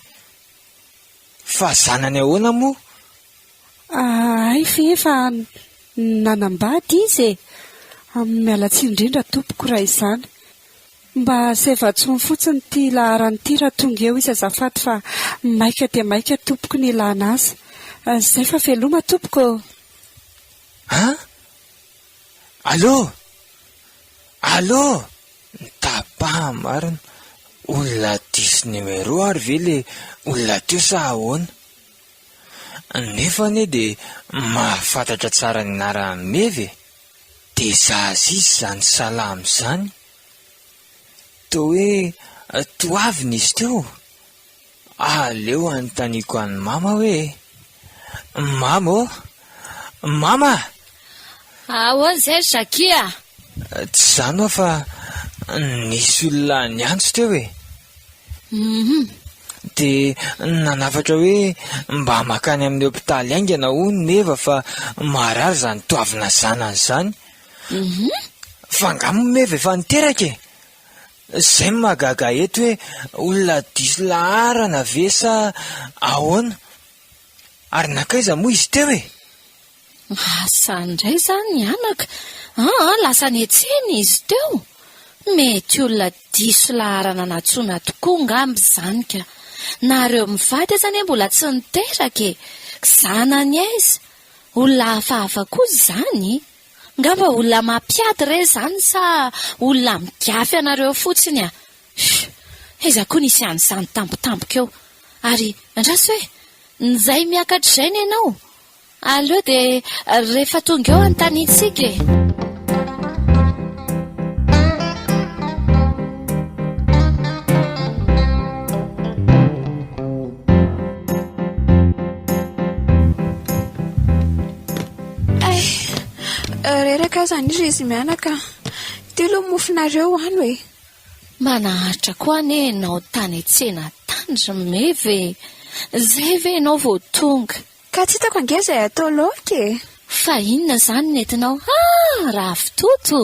S2: Fa zanany ahoana moa?
S4: Hay ve efa nanambady izy e! Miala tsiny indrindra tompoko raha izany. Mba asaivo antsoiny fotsiny ity laharana ity raha tonga eo izy azafady fa maika dia maika tompoko ny ilana azy. Izay fa veloma tompoko ô!
S2: An? Allô? Allô? Nitapaha marina. Olona diso numéro ary ve le olona teo sa ahoana? Nefa anie dia mahafantatra tsara ny anaran'i Meva e! Dia zaza izy izany salama izany. Toa hoe toavina izy teo. Aleo anontaniako an'i mama hoe, Mama ô! Mama!
S8: Ahoana izay ry Jackie a?
S2: Tsy izany hoa fa nisy olona niantso teo e!
S8: Hum.
S2: Dia nanafatra hoe mba mankany amin'ny hopitaly haingana hono Meva fa marary izany Toavina zanany izany.
S8: Hum.
S2: Fa angaha moa Meva efa niteraka e? Izay no mahagaga ahy eto hoe olona diso laharana ve sa ahoana? Ary nankaiza moa izy teo e?
S8: Asa indray izany anaka. Aa, lasa niantsena izy teo. Mety olona diso laharana nantsoina tokoa angamba izany ka. Nareo mivady aza anie mbola tsy niteraka e. Zanany aiza? Olona hafahafa koa izany. Ngamba olona mampiady re izany sa olona migafy anareo fotsiny a. Humm! Aiza koa nisy an'izany tampotampoka eo. Ary andraso e! Njay miakatra izay ny anao? Aleo dia rehefa tonga eo anontaniantsika e!
S6: Hay! Reraka aza anie ry izy mianaka. Ity aloha mofonareo ano e!
S8: Manaharitra koa anie ianao tany an-tsena tany ry Meva e! Izay ve ianao vao tonga?
S6: Ka tsy hitako ange izay atao laoka e!
S8: Fa inona izany no entinao? Ah! Ravitoto!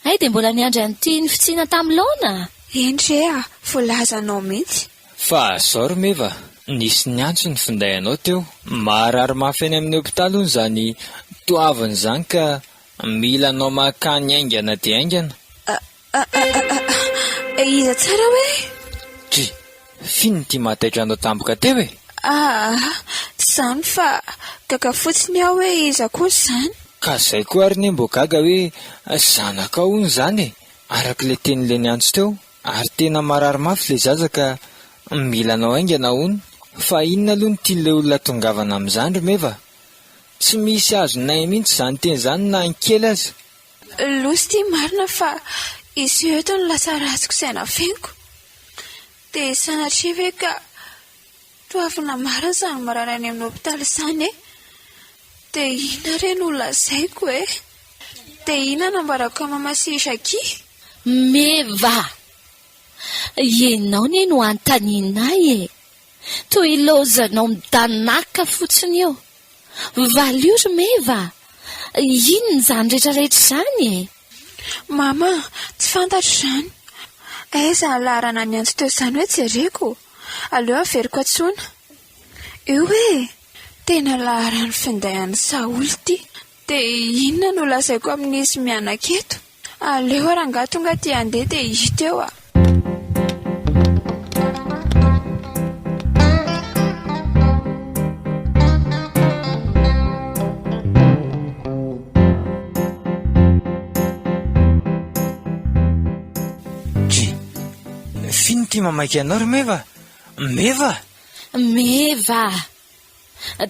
S8: Hay dia mbola niandry an'ity nifitsiana tamin'ny laona?
S6: Eny re a! Voalazanao mihitsy.
S2: Fa zao ry Meva, nisy niantso ny finday anao teo. Marary mafy any amin'ny hopitaly hono izany Toavina izany ka mila anao mankany haingana dia haingana.
S6: Iza tsara hoe?
S2: Dry, f'inona ity mahataitra anao tampoka teo e?
S6: Aa, tsy izany fa gaga fotsiny aho hoe iza koa izany.
S2: Ka zay koa ary ne mbô gaga hoe zanakao hono izany e! Araka ilay tenin'ilay niantso teo. Ary tena marary mafy ilay zaza ka mila anao haingana hono. Fa inona aloha no tian'ilay olona tongavana amin'izany ry Meva? Tsy misy azonay mihitsy izany teny izany na ny kely aza.
S6: Loza ity marina fa izy eto no lasa ratsiko izay nafeniko. Dia sanatria ve ka toavina marina izany marary any amin'ny hopitaly izany e? Dia inona re no holazaiko e? Dia inona no ambarako an'i Mama sy i Jackie?
S8: Meva! Ianao anie no anontanianay e! Toa ilaozanao midanàka fotsiny eo. Valio ry Meva a! Inona izany rehetrarehetra izany e?
S6: Mama a! Tsy fantatro izany. Aiza ny laharana niantso teo izany hoe jereko? Aleo averiko antsoina. Io e! Tena laharan'ny finday an'i Saholy ity. Dia inona no lazaiko amin'izy mianaka eto? Aleo rangahy tonga aty handeha dia hita eo a!
S2: Dry, f'inona ity mamaky anao ry Meva? Meva!
S8: Meva!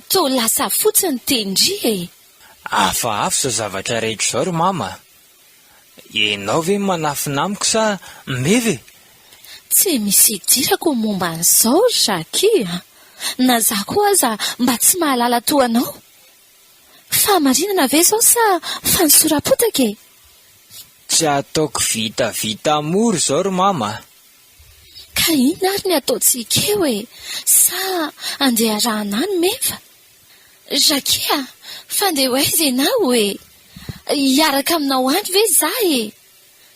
S8: Toa lasa fotsiny Tendry e!
S2: Hafahafa izao zavatra rehetra izao ry mama a! Ianao ve no manafina amiko sa Meva e?
S8: Tsy misy idirako ny momba an'izao ry Jackie a! Na za koa aza mba tsy mahalala toa anao. Fahamarinana ve izao sa fanosoram-potaka e?
S2: Tsy ataoko vitavita mora izao ry mama a!
S8: Ka inona ary ny ataontsika eo e? Sa andeha arahana any Meva? Jackie a! Fa andeha ho aiza ianao e? Hiaraka aminao any ve za e?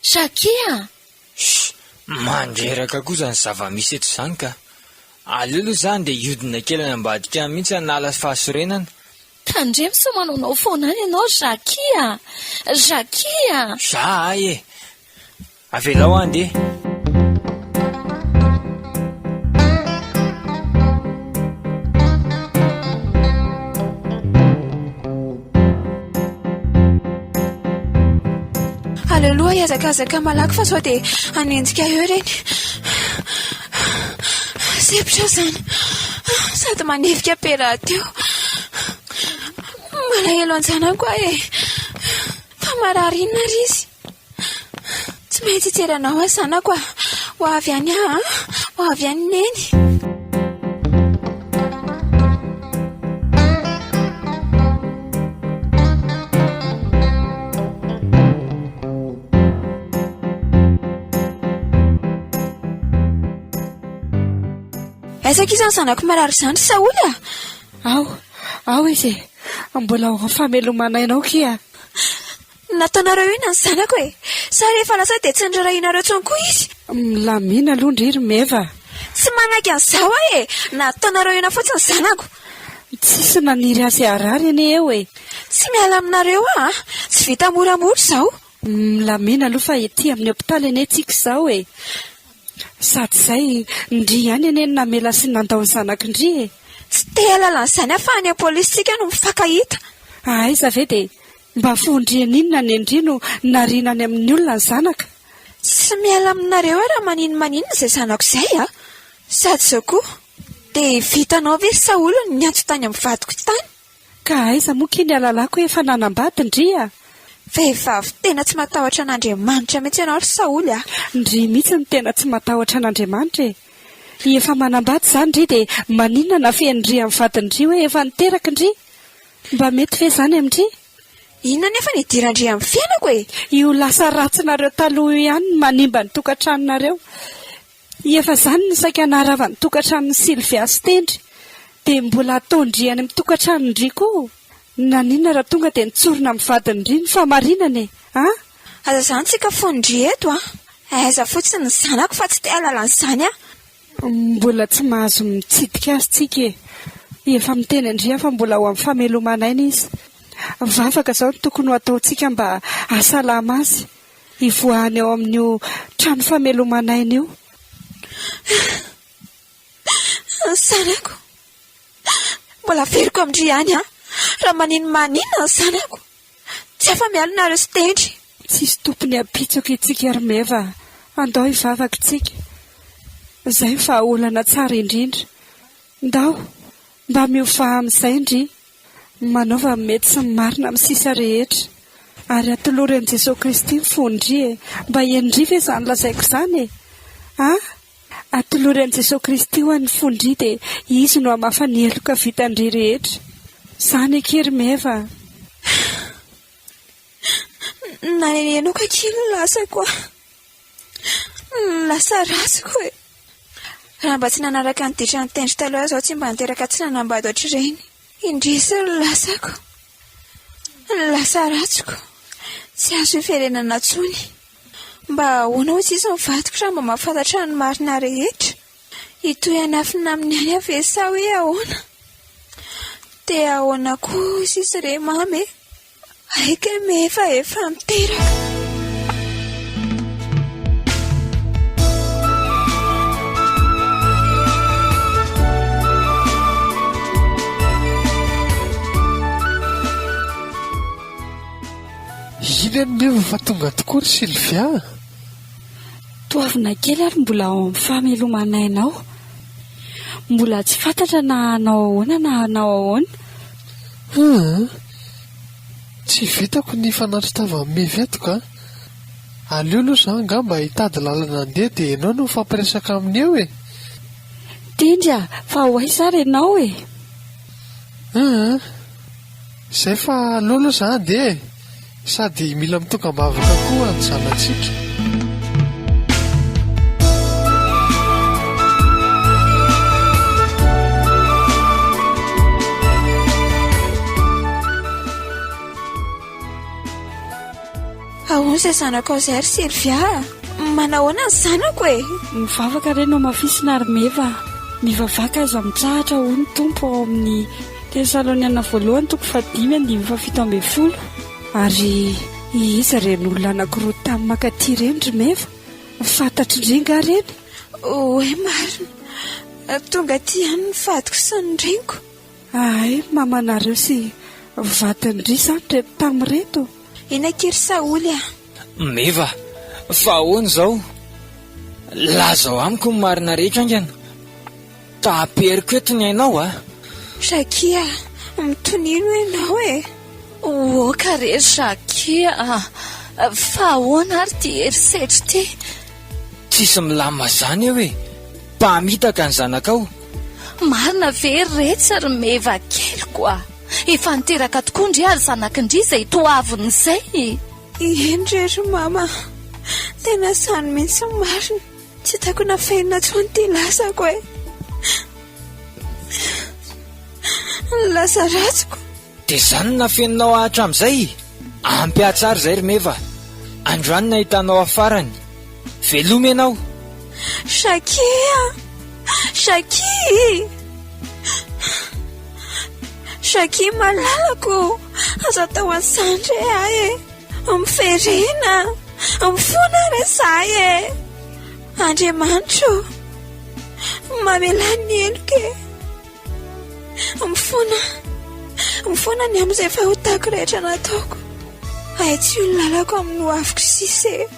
S8: Jackie a!
S2: Shh! Mandreraka koa izany zava-misy eto izany ka! Aleo aloha za andeha hiodina kely any ambadika any mihitsy hanala fahasorenana.
S8: Tandremo sao manaonao foana any ianao Jackie a! Jackie a!
S2: Za ahy e! Avelao aho andeha.
S6: Aleo aloha hihazakazaka malaky fa sao dia hanenjika eo ireny. Sempotra izany. Sady manevika be rahateo. Malahelo an-janako aho e. Fa marary inona ary izy? Tsy maintsy hijery anao aho zanako a! Ho avy any aho an! Ho avy any Neny! Aiza akia izany zanako marary izany ry Saholy a!
S5: Ao, ao izy e! Mbola ao amin'ny famelomana aina ao kia!
S6: Nataonareo inona ny zanako e? Sa rehefa lasa dia tsy nirarahianareo intsony koa izy?
S4: Milamina aloha ndry ry Meva a!
S6: Tsy manaiky an'izao aho e! Nataonareo inona fotsiny ny zanako?
S4: Tsisy naniry azy harary anie eo e!
S6: Tsy miala aminareo aho a! Tsy vita moramora izao!
S4: Milamina aloha fa ety amin'ny hopitaly anie tsika izao e! Sady izay, ndry ihany anie no namela sy nandao ny zanak'i ndry e!
S6: Tsy te hahalala an'izany aho fa any amin'ny polisy tsika no mifankahita!
S4: Aiza ve dia Mba fondriana inona nendry no nariana any amin'ny olona ny zanaka?
S6: Tsy miala aminareo aho raha maninomaninona izay zanako izay a! Sady izao koa, dia vitanao ve ry Saholy ny niantso tany amin'ny vadiko tany?
S4: Ka aiza moa ky ny alalako hoe efa nanambady ndry a!
S6: Vehivavy tena tsy matahotra an'Andriamanitra mihitsy ianao ry Saholy a!
S4: Ndry mihitsy no tena tsy matahotra an'Andriamanitra e! Efa manambady izany ndry dia maninona na feno ndry amin'ny vadin-dry hoe efa niteraka ndry? Mba mety ve izany amin-dry?
S6: Inona anefa no idiran-dry amin'ny fiainako e?
S4: Io lasa ratsinareo taloha io ihany no manimba ny tokantranonareo. Efa izany no saika naharava ny tokantranon'i Sylvia sy Tendry. Dia mbola ataon-dry any amin'ny tokantranon-dry koa? Naninona raha tonga dia nitsorina amin'ny vadin-dry ny fahamarinana e? A?
S6: Aza izany tsy kafohin-dry eto a! Aiza fotsiny ny zanako fa tsy te hahalala an'izany aho.
S4: Mbola tsy mahazo mitsidika azy tsika e! Efa miteny an-dry aho fa mbola ao amin'ny famelomana aina izy. Vavaka izao no tokony ho ataontsika mba hahasalama azy. hivoahany ao amin'io trano fameloman'aina io.
S6: Ny zanako. Mbola averiko amin-dry ihany an! Raha manino-maninona ny zanako. Tsy afa-miala nareo sy Tendry.
S4: Tsisy tompony hampitsoka itsika ry Meva a! Andao hivavaka tsika. Izay ny vahaolana tsara indrindra. Ndao, mba miovà amin'izay ndry. Manaova ny mety sy ny marina amin'ny sisa rehetra. Ary atolory an'i Jesoa Kristy ny fon-dry e! Mba henon-dry ve izany lazaiko izany e? A! Atolory an'i Jesoa Kristy hoa ny fon-dry dia Izy no hamafa ny heloka vitan-dry rehetra. Izany akia ry Meva a!
S6: Nanenenako akia ny lasako a! Lasa ratsiko e! Raha mba tsy nanaraka ny ditran'ny tendry taloha aho izao tsy mba niteraka tsy nanambady ohatr'ireny. Indrisy ny lasako. Ny lasa ratsiko. Tsy azo iverenana intsony. Mba ahoana hoy sisa ny vadiko raha mba mahafantatra ny marina rehetra? Hitohy hanafina aminy ihany aho ve sa hoe ahoana? Dia ahoana koa hoy sisa re mamy e? Hay kay Meva efa miteraka.
S9: Iny anie Meva fa tonga tokoa ry Sylvia a!
S5: Toavina kely ary mbola ao amin'ny fahameloman'aina ao. Mbola tsy fantatra na hanao ahoana na hanao ahoana.
S9: Hum! Tsy vitako ny hifanatri-tava amin'i Meva eto ka! Aleo aloha za angamba hitady lalana handeha dia ianao no mifampiresaka aminy eo e!
S5: Tendry a! Fa ho aiza ary ianao e?
S9: Hum! Izay fa aleo aloha za handeha e! Sady mila mitokam-bavaka koa ny zanatsika.
S6: Ahoana izay zanakao izay ry Sylvia a? Manahoana ny zanako e?
S5: Mivavaka re no hamafisina ry Meva a! Mivavaka aza mitsahatra hoy ny Tompo ao amin'ny Tesaloniana voalohany toko fahadimy andininy fahafito ambin'ny folo.
S4: Ary iza ireny olona anankiroa tamy mankaty ireny ry Meva? Fantatr'i ndry nga ireny?
S6: Oay marina! Tonga aty ihany ny vadiko sy ny reniko.
S4: Hay, mamanareo sy vadin-dry izany ireto tamy ireto?
S6: Eny akia ry Saholy a!
S2: Meva, fa ahoana izao? Lazao amiko ny marina rehetra haingana. Taperiko eto ny ainao a!
S6: Jackie a! Mitonino ianao e!
S8: Oka re ry Jackie a! Fa ahoana ary ity herisetra ity?
S2: Tsisy milamina izany eo e! Mpamitaka ny zanakao.
S8: Marina ve ry retsy ry Meva keliko a! Efa niteraka tokoa ndry ary zanaky ndry izay toaviny izay e!
S6: Eny re ry mama a! Tena izany mihitsy ny marina. Tsy hitako nafenina intsony ity lasako e. Ny lasa ratsiko.
S2: Dia izany no nafeninao ahy hatramin'izay? Ampy ahy tsara izay ry Meva. Androany no nahitanao ahy farany. Veloma ianao.
S6: Jackie a! Jackie! Jackie malalako, aza atao an'izany re ahy e. Miverena, mifona re izahay e! Andriamanitra ô, mamelà ny heloka e! Mifona, mifona ny amin'izay fahotako rehetra nataoko. Ahitsio ny lalako amin'ny hoaviko sisa e!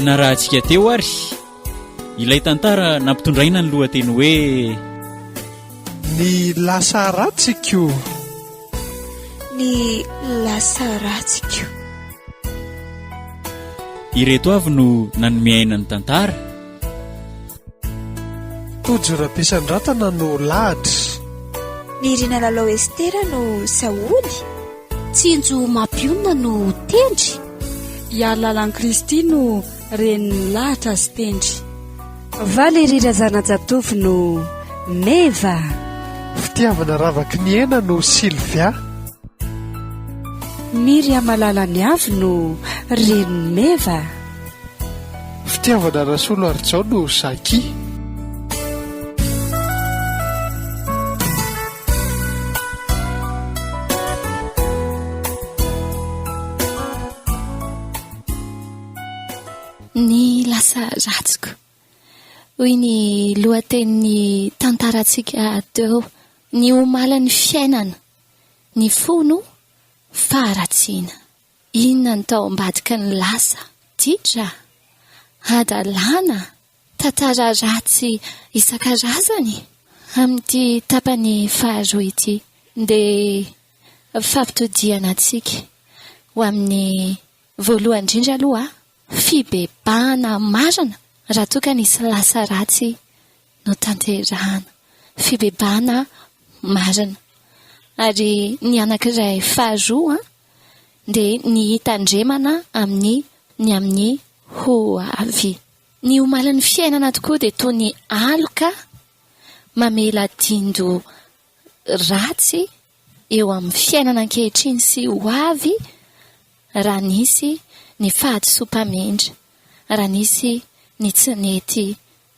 S7: Narahantsika teo ary ilay tantara nampitondraina ny lohateny hoe
S9: Ny lasa ratsiko.
S6: Ny lasa ratsiko.
S7: Ireto avy no nanome aina ny tantara.
S9: Tojo Rabesandratana no lahatra.
S6: Nirina Lalao Estera no Saoly.
S3: Tsinjo Mampionona no Tendry.
S5: Iarilalan'i Kristy no renin'ny lahatra sy Tendry.
S4: Valérie Razanajatovo no Meva.
S9: Fitiavana ravaky ny hena no Sylvia.
S4: Myriam Malalaniavy no renin'i Meva.
S9: Fitiavana Rasoloarijaona Jackie.
S8: Ny lasa ratsiko. Hoy ny lohatenin'ny tantarantsika teo. Ny omalin'ny fiainana, ny fono faharatsiana. Inona no tao ambadiky ny lasa? Ditra? Hadalana? Tantara ratsy isan-karazany? Amin'ity tapany faharoa ity dia fampitodihana antsika ho amin'ny voalohany indrindra aloha fibebahana marina raha toa ka nisy lasa ratsy notanterahana. Fibebahana marina. Ary ny anankiray faharoa dia ny hitandremana amin'ny ny amin'ny ho avy. Ny omalin'ny fiainana tokoa dia toy ny aloka mamela dindo ratsy eo amin'ny fiainana ankehitriny sy ho avy raha nisy ny fahadisoam-pamindra, raha nisy ny tsy nety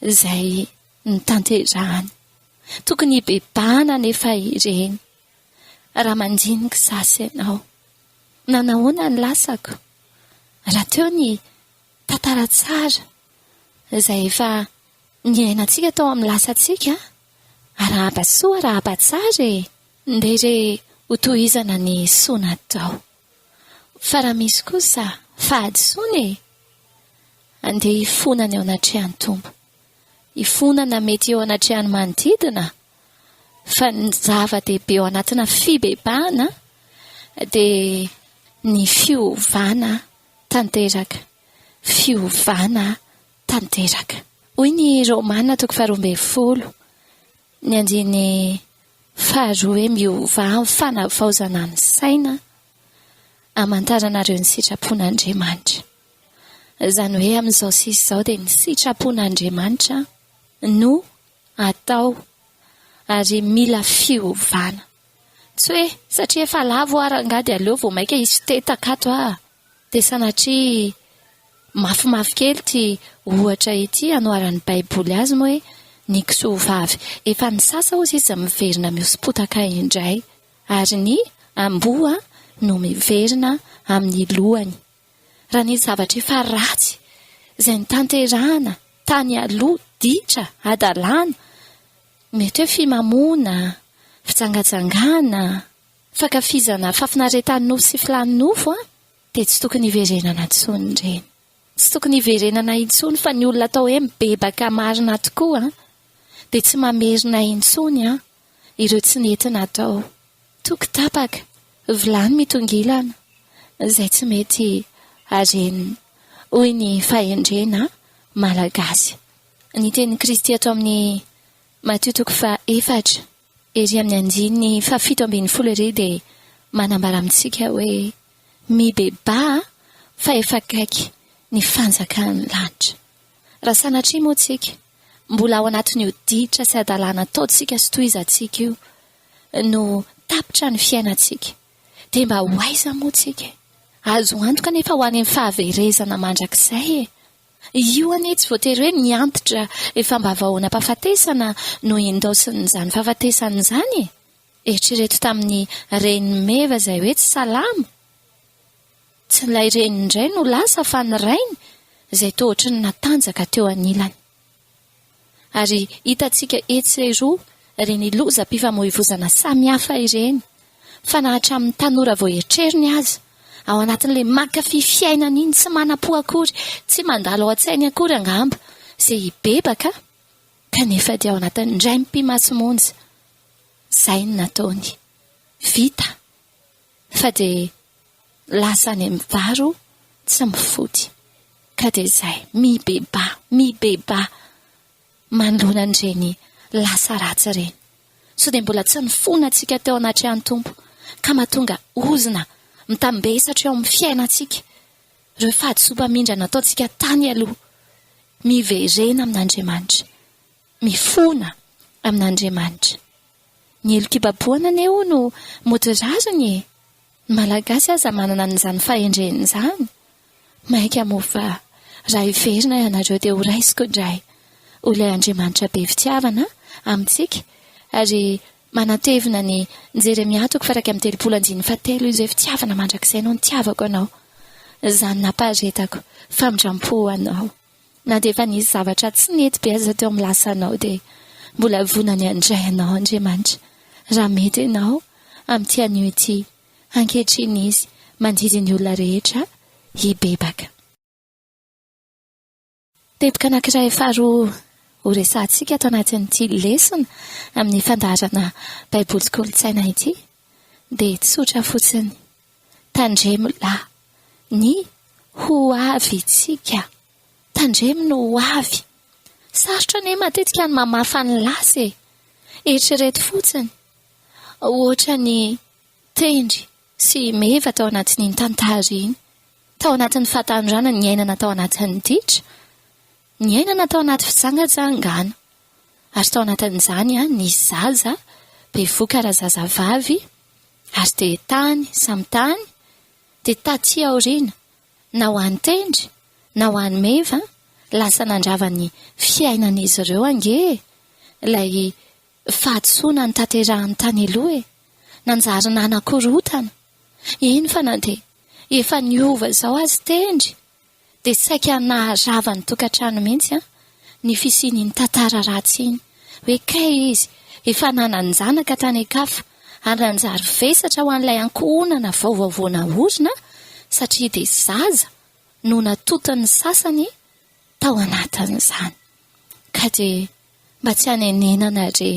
S8: izay notanterahana. Tokony hibebahana anefa ireny raha mandinika sasy ianao. Nanahoana ny lasako? Raha teo ny tantara tsara izay efa niainantsika tao amin'ny lasantsika, arahaba soa arahaba tsara e! Ndeha re hotohizana ny soa natao. Fa raha misy kosa fahadisoana e! Andeha hifonana eo anatrehan'ny Tompo. Hifonana mety eo anatrehan'ny manodidina, fa ny zava-dehibe ao anatina fibebahana dia ny fiovana tanteraka. Fiovana tanteraka. Hoy ny Romana toko faharoa ambin'ny folo, ny andininy faharoa hoe miovà amin'ny fanavaozana ny saina hamantaranareo ny sitrapon'Andriamanitra. Izany hoe amin'izao sisa izao dia ny sitrapon'Andriamanitra no atao ary mila fiovana. Tsy hoe satria efa lavo aho rangahy dia aleo vao mainka hisy tetaka ato aho. Dia sanatria mafimafy kely ity ohatra ity anoharan'ny Baiboly azy moa hoe ny kisoa vavy efa nisasa hozy izy miverina mihosom-potaka indray ary ny amboa no miverina amin'ny lohany. Raha nisy zavatra efa ratsy izay notanterahana tany aloha, ditra, hadalana, mety hoe fimamoana, fijangajangana, fankafizana fahafinaretan'ny nofo sy filàn'ny nofo, dia tsy tokony hiverenana intsony ireny. Tsy tokony hiverenana intsony fa ny olona atao hoe mibebaka marina tokoa dia tsy mamerina intsony ireo tsy nety natao. Toko tapaka, vilany mitongilana, izay tsy mety harenina, hoy ny fahendrena malagasy. Ny tenin'i Kristy ato amin'ny Matio toko fahaefatra, ery amin'ny andininy fahafito ambin'ny folo ery dia manambara amintsika hoe, Mibebaha fa efa akaiky ny fanjakan'ny lanitra. Raha sanatria moa tsika mbola ao anatin'io ditra sy hadalana ataontsika sy tohizantsika io no tapitra ny fiainantsika, dia mba ho aiza moa tsika e? Azo antoka anefa ho any amin'ny fahaverezana mandrakizay e! Io anie tsy voatery hoe ny antitra efa mba vahoanam-pahafatesana no indaosin'izany fahafatesana izany e! Eritrereto tamin'ny renin'i Meva izay hoe tsy salama. Tsy ilay reniny indray no lasa fa ny rainy izay toa ohatry ny natanjaka teo anilany. Ary hitantsika etsy sy eroa ireny lozam-pifamoivozana samihafa ireny fa na hatramin'ny tanora vao eritrerini aza, ao anatin'ilay mankafy fiainana iny tsy manam-po akory, tsy mandalo ao an-tsainy akory angamba izay hibebaka kanefa dia ao anatin'ny indray mipi-maso monja izay no nataony. Vita fa dia lasa any amin'ny varo tsy mifody. Ka dia izay, mibebaha, mibebaha manoloana an'ireny lasa ratsy ireny. Sao dia mbola tsy nifona antsika teo anatrehan'ny Tompo ka mahatonga ozona mitambesatra eo amin'ny fiainantsika ireo fahadisoam-pamindra nataontsika tany aloha. Miverena amin'Andriamanitra. Mifona amin'Andriamanitra. Ny helok'ibabohana anie hono mody rariny e! Ny Malagasy aza manana an'izany fahendrena izany. Mainka moa fa Raha hiverina ianareo dia horaisiko indray ho ilay Andriamanitra be fitiavana amintsika ary manatevina ny Jeremia toko faha 31 andininy fahatelo izy hoe fitiavana mandrakizay no nitiavako anao, izany nampaharetako famindram-po ho anao. Na dia efa nisy zavatra tsy nety be aza teo amin'ny lasanao dia mbola vonany handray anao Andriamanitra raha mety ianao amin'ity anio ity. Ankehitriny Izy mandidy ny olona rehetra hibebaka. Teboka anankiray faharoa horesahantsika ato anatin'ity lesona amin'ny fandaharana Baiboly sy Kolontsaina ity dia tsotra fotsiny. Tandremo lahy ny ho avintsika. Tandremo ny ho avy. Sarotra anie matetika ny mamafa ny lasa e. Eritrereto fotsiny. Ohatra ny Tendry sy meva tao anatin'iny tantara iny. Tao anatin'ny fahatanorana niainana tao anatin'ny ditra, niainana tao anaty fijangajangana. Ary tao anatin'izany nisy zaza bevoka razazavavy ary dia tany samy tany, dia taty aoriana na ho an'i Tendry na ho an'i Meva lasa nandrava ny fiainan'izy ireo ange ilay Fahadisoana notanterahiny tany aloha e! Nanjary nanakorontana. Eny fa na dia efa niova izao aza Tendry dia saika naharava ny tokantrano mihitsy an, ny fisian'iny tantara ratsy iny. Hoe kay izy efa nanan-janaka tany an-kafa ary nanjary vesatra ho an'ilay ankohonana vaovao vao naorina satria dia zaza no natoton'ny sasany tao anatin'izany. Ka dia Mba tsy hanenenana re.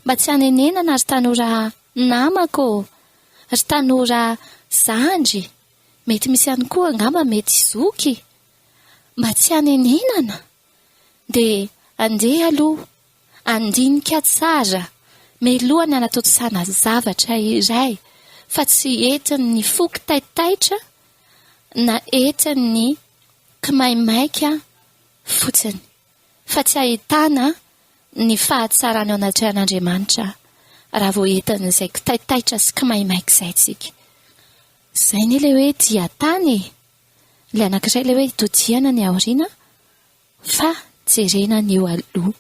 S8: Mba tsy hanenenana ry tanora namako ô! Ry tanora zandry, mety misy ihany koa angamba mety zoky. Mba tsy hanenenana dia andeha aloha handinika tsara mialoha ny hanatontosana zavatra iray fa tsy entin'ny fo kitaitaitra na entin'ny kimaimaika fotsiny. fa tsy ahitana ny fahatsarana eo anatrehan'Andriamanitra raha vao entin'izay kitaitaitra sy kimaimaika izay tsika. Izay anie ilay hoe dia tany e! Ilay anankiray ilay hoe itodihana ny aoriana fa jerena ny eo aloha.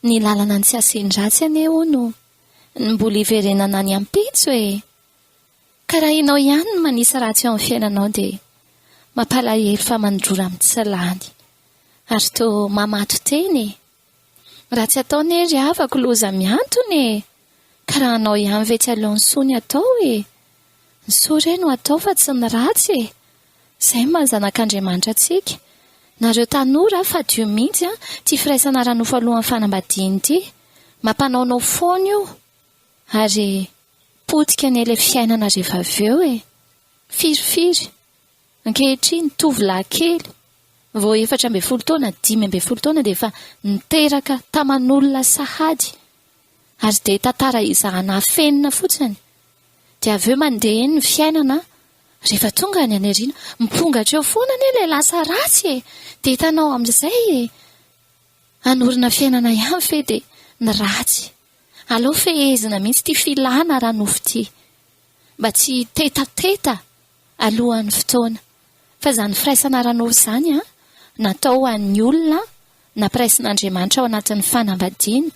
S8: Ny lalana ny tsy asian-dratsy anie hono ny mbola hiverenana ny ampitso e! Ka raha ianao ihany no manisy ratsy eo amin'ny fiainanao dia mampalahelo fa mandrora amin'ny tsy lany. Ary toa mamato-tena e! Raha tsy atao anie ry havako loza mihantona e! Ka raha anao ihany ve tsy aleo ny soa ny atao e! Ny soa re no atao fa tsy ny ratsy e! Izay no maha zanak'Andriamanitra antsika. Nareo tanora fadio mihitsy an, ity firaisana ara-nofo alohan'ny fanambadiana ity. Mampanaonao foana io. Ary potika anie ilay fiainana rehefa avy eo e! Firifiry ankehitriny tovolahy kely vao 14 taona, 15 taona dia efa niteraka taman'olona sahady ary dia tantara ezahana afenina fotsiny dia avy eo mandeha eny ny fiainana rehefa tonga any aoriana mipongatra eo foana anie ilay lasa ratsy e! Dia hitanao amin'izay e! Hanorina fiainana ihany ve dia ny ratsy Aleo fehezina mihitsy ity filana ara-nofo ity mba tsy hitetateta alohan'ny fotoana. Fa izany firaisana ara-nofo izany an, natao ho an'ny olona nampiraisin'Andriamanitra ao anatin'ny fanambadiana,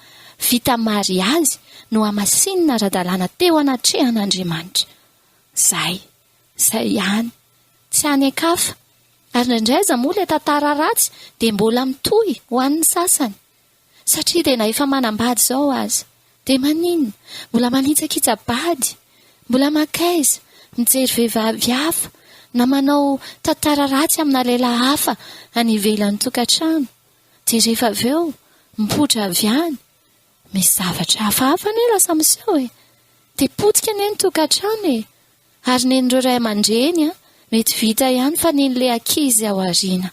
S8: vita mariazy, nohamasinina ara-dalàna teo anatrehan'Andriamanitra. Izay. Izay ihany. Tsy any an-kafa. Ary indraindray aza moa ilay tantara ratsy dia mbola mitohy ho an'ny sasany. Satria dia na efa manambady izao aza dia maninona? Mbola manitsakitsa-bady, mbola mankaiza, mijery vehivavy hafa, na manao tantara ratsy amina lehilahy hafa any ivelan'ny tokantrano, dia rehefa avy eo mipoitra avy any, misy zavatra hafahafa anie lasa miseho e! Dia potika anie ny tokantrano e! Ary nen'ireo ray aman-dreny an, mety vita ihany fa nen'ilay ankizy ao aoriana.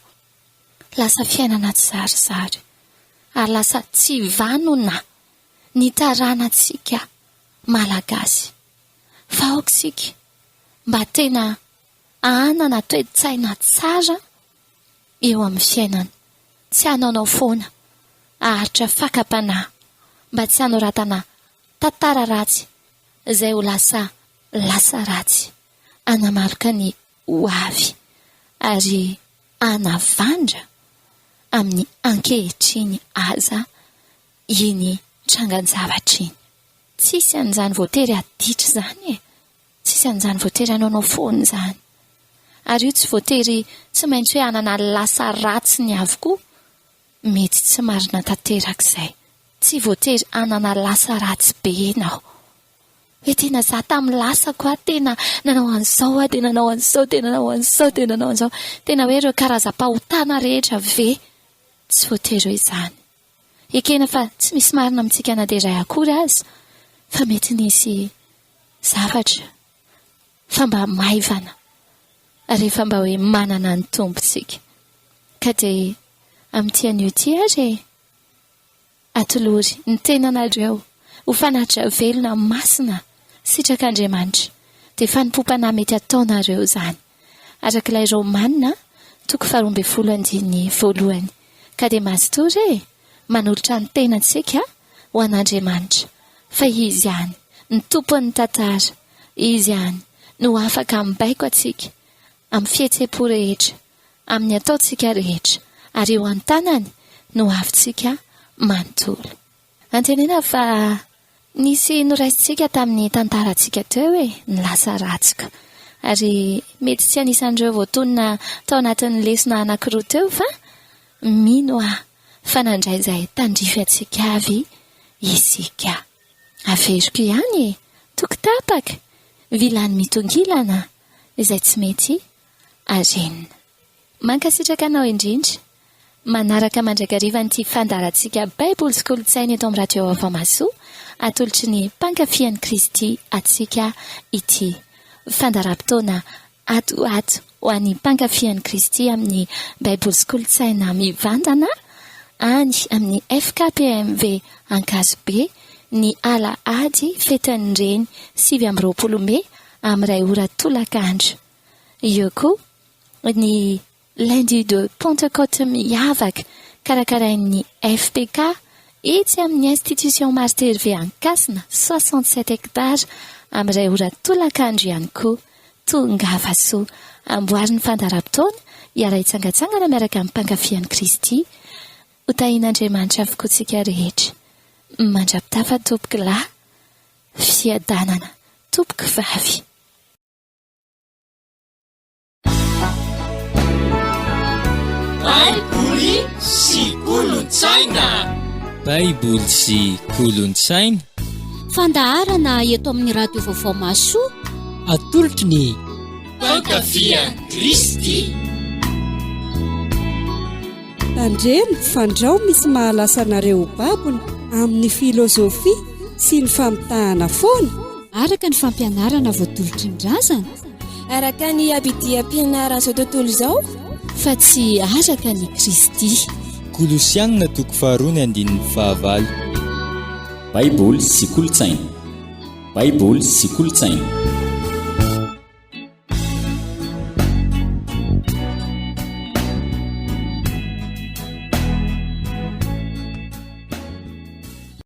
S8: Lasa fiainana tsizarizary ary lasa tsy vanona ny taranantsika Malagasy. Fa aoka isika mba tena hanana toe-tsaina tsara eo amin'ny fiainana. Tsy hanaonao foana, haharitra fakam-panahy mba tsy hanoratana tantara ratsy izay ho lasa lasa ratsy hanamaloka ny ho avy. Ary. hanavandra amin'ny ankehitriny aza iny trangan-javatra iny. Tsisy an'izany voatery haditra izany e! Tsisy an'izany voatery hanaonao foana izany. Ary io tsy voatery tsy maintsy hoe hanana lasa ratsiny avokoa. Mety tsy marina tanteraka izay. Tsy voatery hanana lasa ratsy be ianao. Hoe tena za tamin'ny lasako aho tena nanao an'izao aho dia nanao an'izao dia nanao an'izao dia nanao an'izao. Tena hoe ireo karazam-pahotana rehetra ve? Tsy voatery hoe izany. Ekena fa tsy misy marina amintsika na dia iray akory aza fa mety nisy zavatra fa mba maivana rehefa mba hoe manana ny Tompo tsika. Ka dia amin'ity anio ity ary e! Atolory ny tenanareo ho fanatitra velona masina sitrak'Andriamanitra dia fanompoam-panahy mety ataonareo izany. Araka ilay Romana toko faharoambinifolo andininy voalohany. Ka dia mazotoa re e! Manolotra ny tenantsika ho an'Andriamanitra, fa Izy ihany, ny Tompon'ny tantara, Izy ihany no afaka mibaiko antsika amin'ny fihetseham-po rehetra, amin'ny ataontsika rehetra, ary eo an-tanany no avintsika manontolo. Antenaina fa nisy noraisintsika tamin'ny tantarantsika teo e, ny lasa ratsiko. Ary mety tsy anisan'ireo voatonona tao anatin'ny lesona anankiroa teo fa mino aho fa nandray izay tandrify antsika avy isika. Averiko ihany e, toko tapaka, vilany mitongilana, izay tsy mety arenina. Mankasitraka anao indrindra manaraka mandrakariva an'ity fandaharantsika Baiboly sy Kolontsaina eto amin'ny Radio Vaovao Mahasoa atolotry ny Mpankafy an'i Kristy antsika ity. Fandaharam-potoana ato ho ato ho an'ny Mpankafy an'i Kristy amin'ny Baiboly sy Kolontsaina mivantana any amin'ny FKPMV Ankazobe ny alahady fetin'ny Reny 29 mey amin'ny iray ora tolakandro. Eo koa ny Lundi de Pentecôte miavaka karakarain'ny FPK etsy amin'ny Institution Marthe Hervé Ankasina, 67 hectares, amin'ny iray ora tolakandro ihany koa. Tongava soa! Amboary ny fandaharam-potoana hiara-hitsangantsangana miaraka amin'ny mpankafy an'i Kristy. Ho tahian'Andriamanitra avokoa tsika rehetra. Mandra-pitafa tompoko lahy. Fiadanana tompoko vavy.
S1: Baiboly sy kolontsaina.
S2: Baiboly sy kolontsaina.
S3: Fandaharana eto amin'ny Radio Vaovao Mahasoa.
S2: Atolotry ny
S1: Mpankafy an'i Kristy.
S4: Tandremo fandrao misy mahalasa anareo ho babony amin'ny filozofia sy ny famitahana foana.
S12: Araka ny fampianarana voatolotry ny razana.
S6: Araka ny abidiam-pianaran'izao tontolo izao.
S8: Fa tsy araka an'i Kristy.
S2: Kolosiana toko faharoa ny andininy fahavalo.
S7: Baiboly sy kolontsaina. Baiboly sy kolontsaina.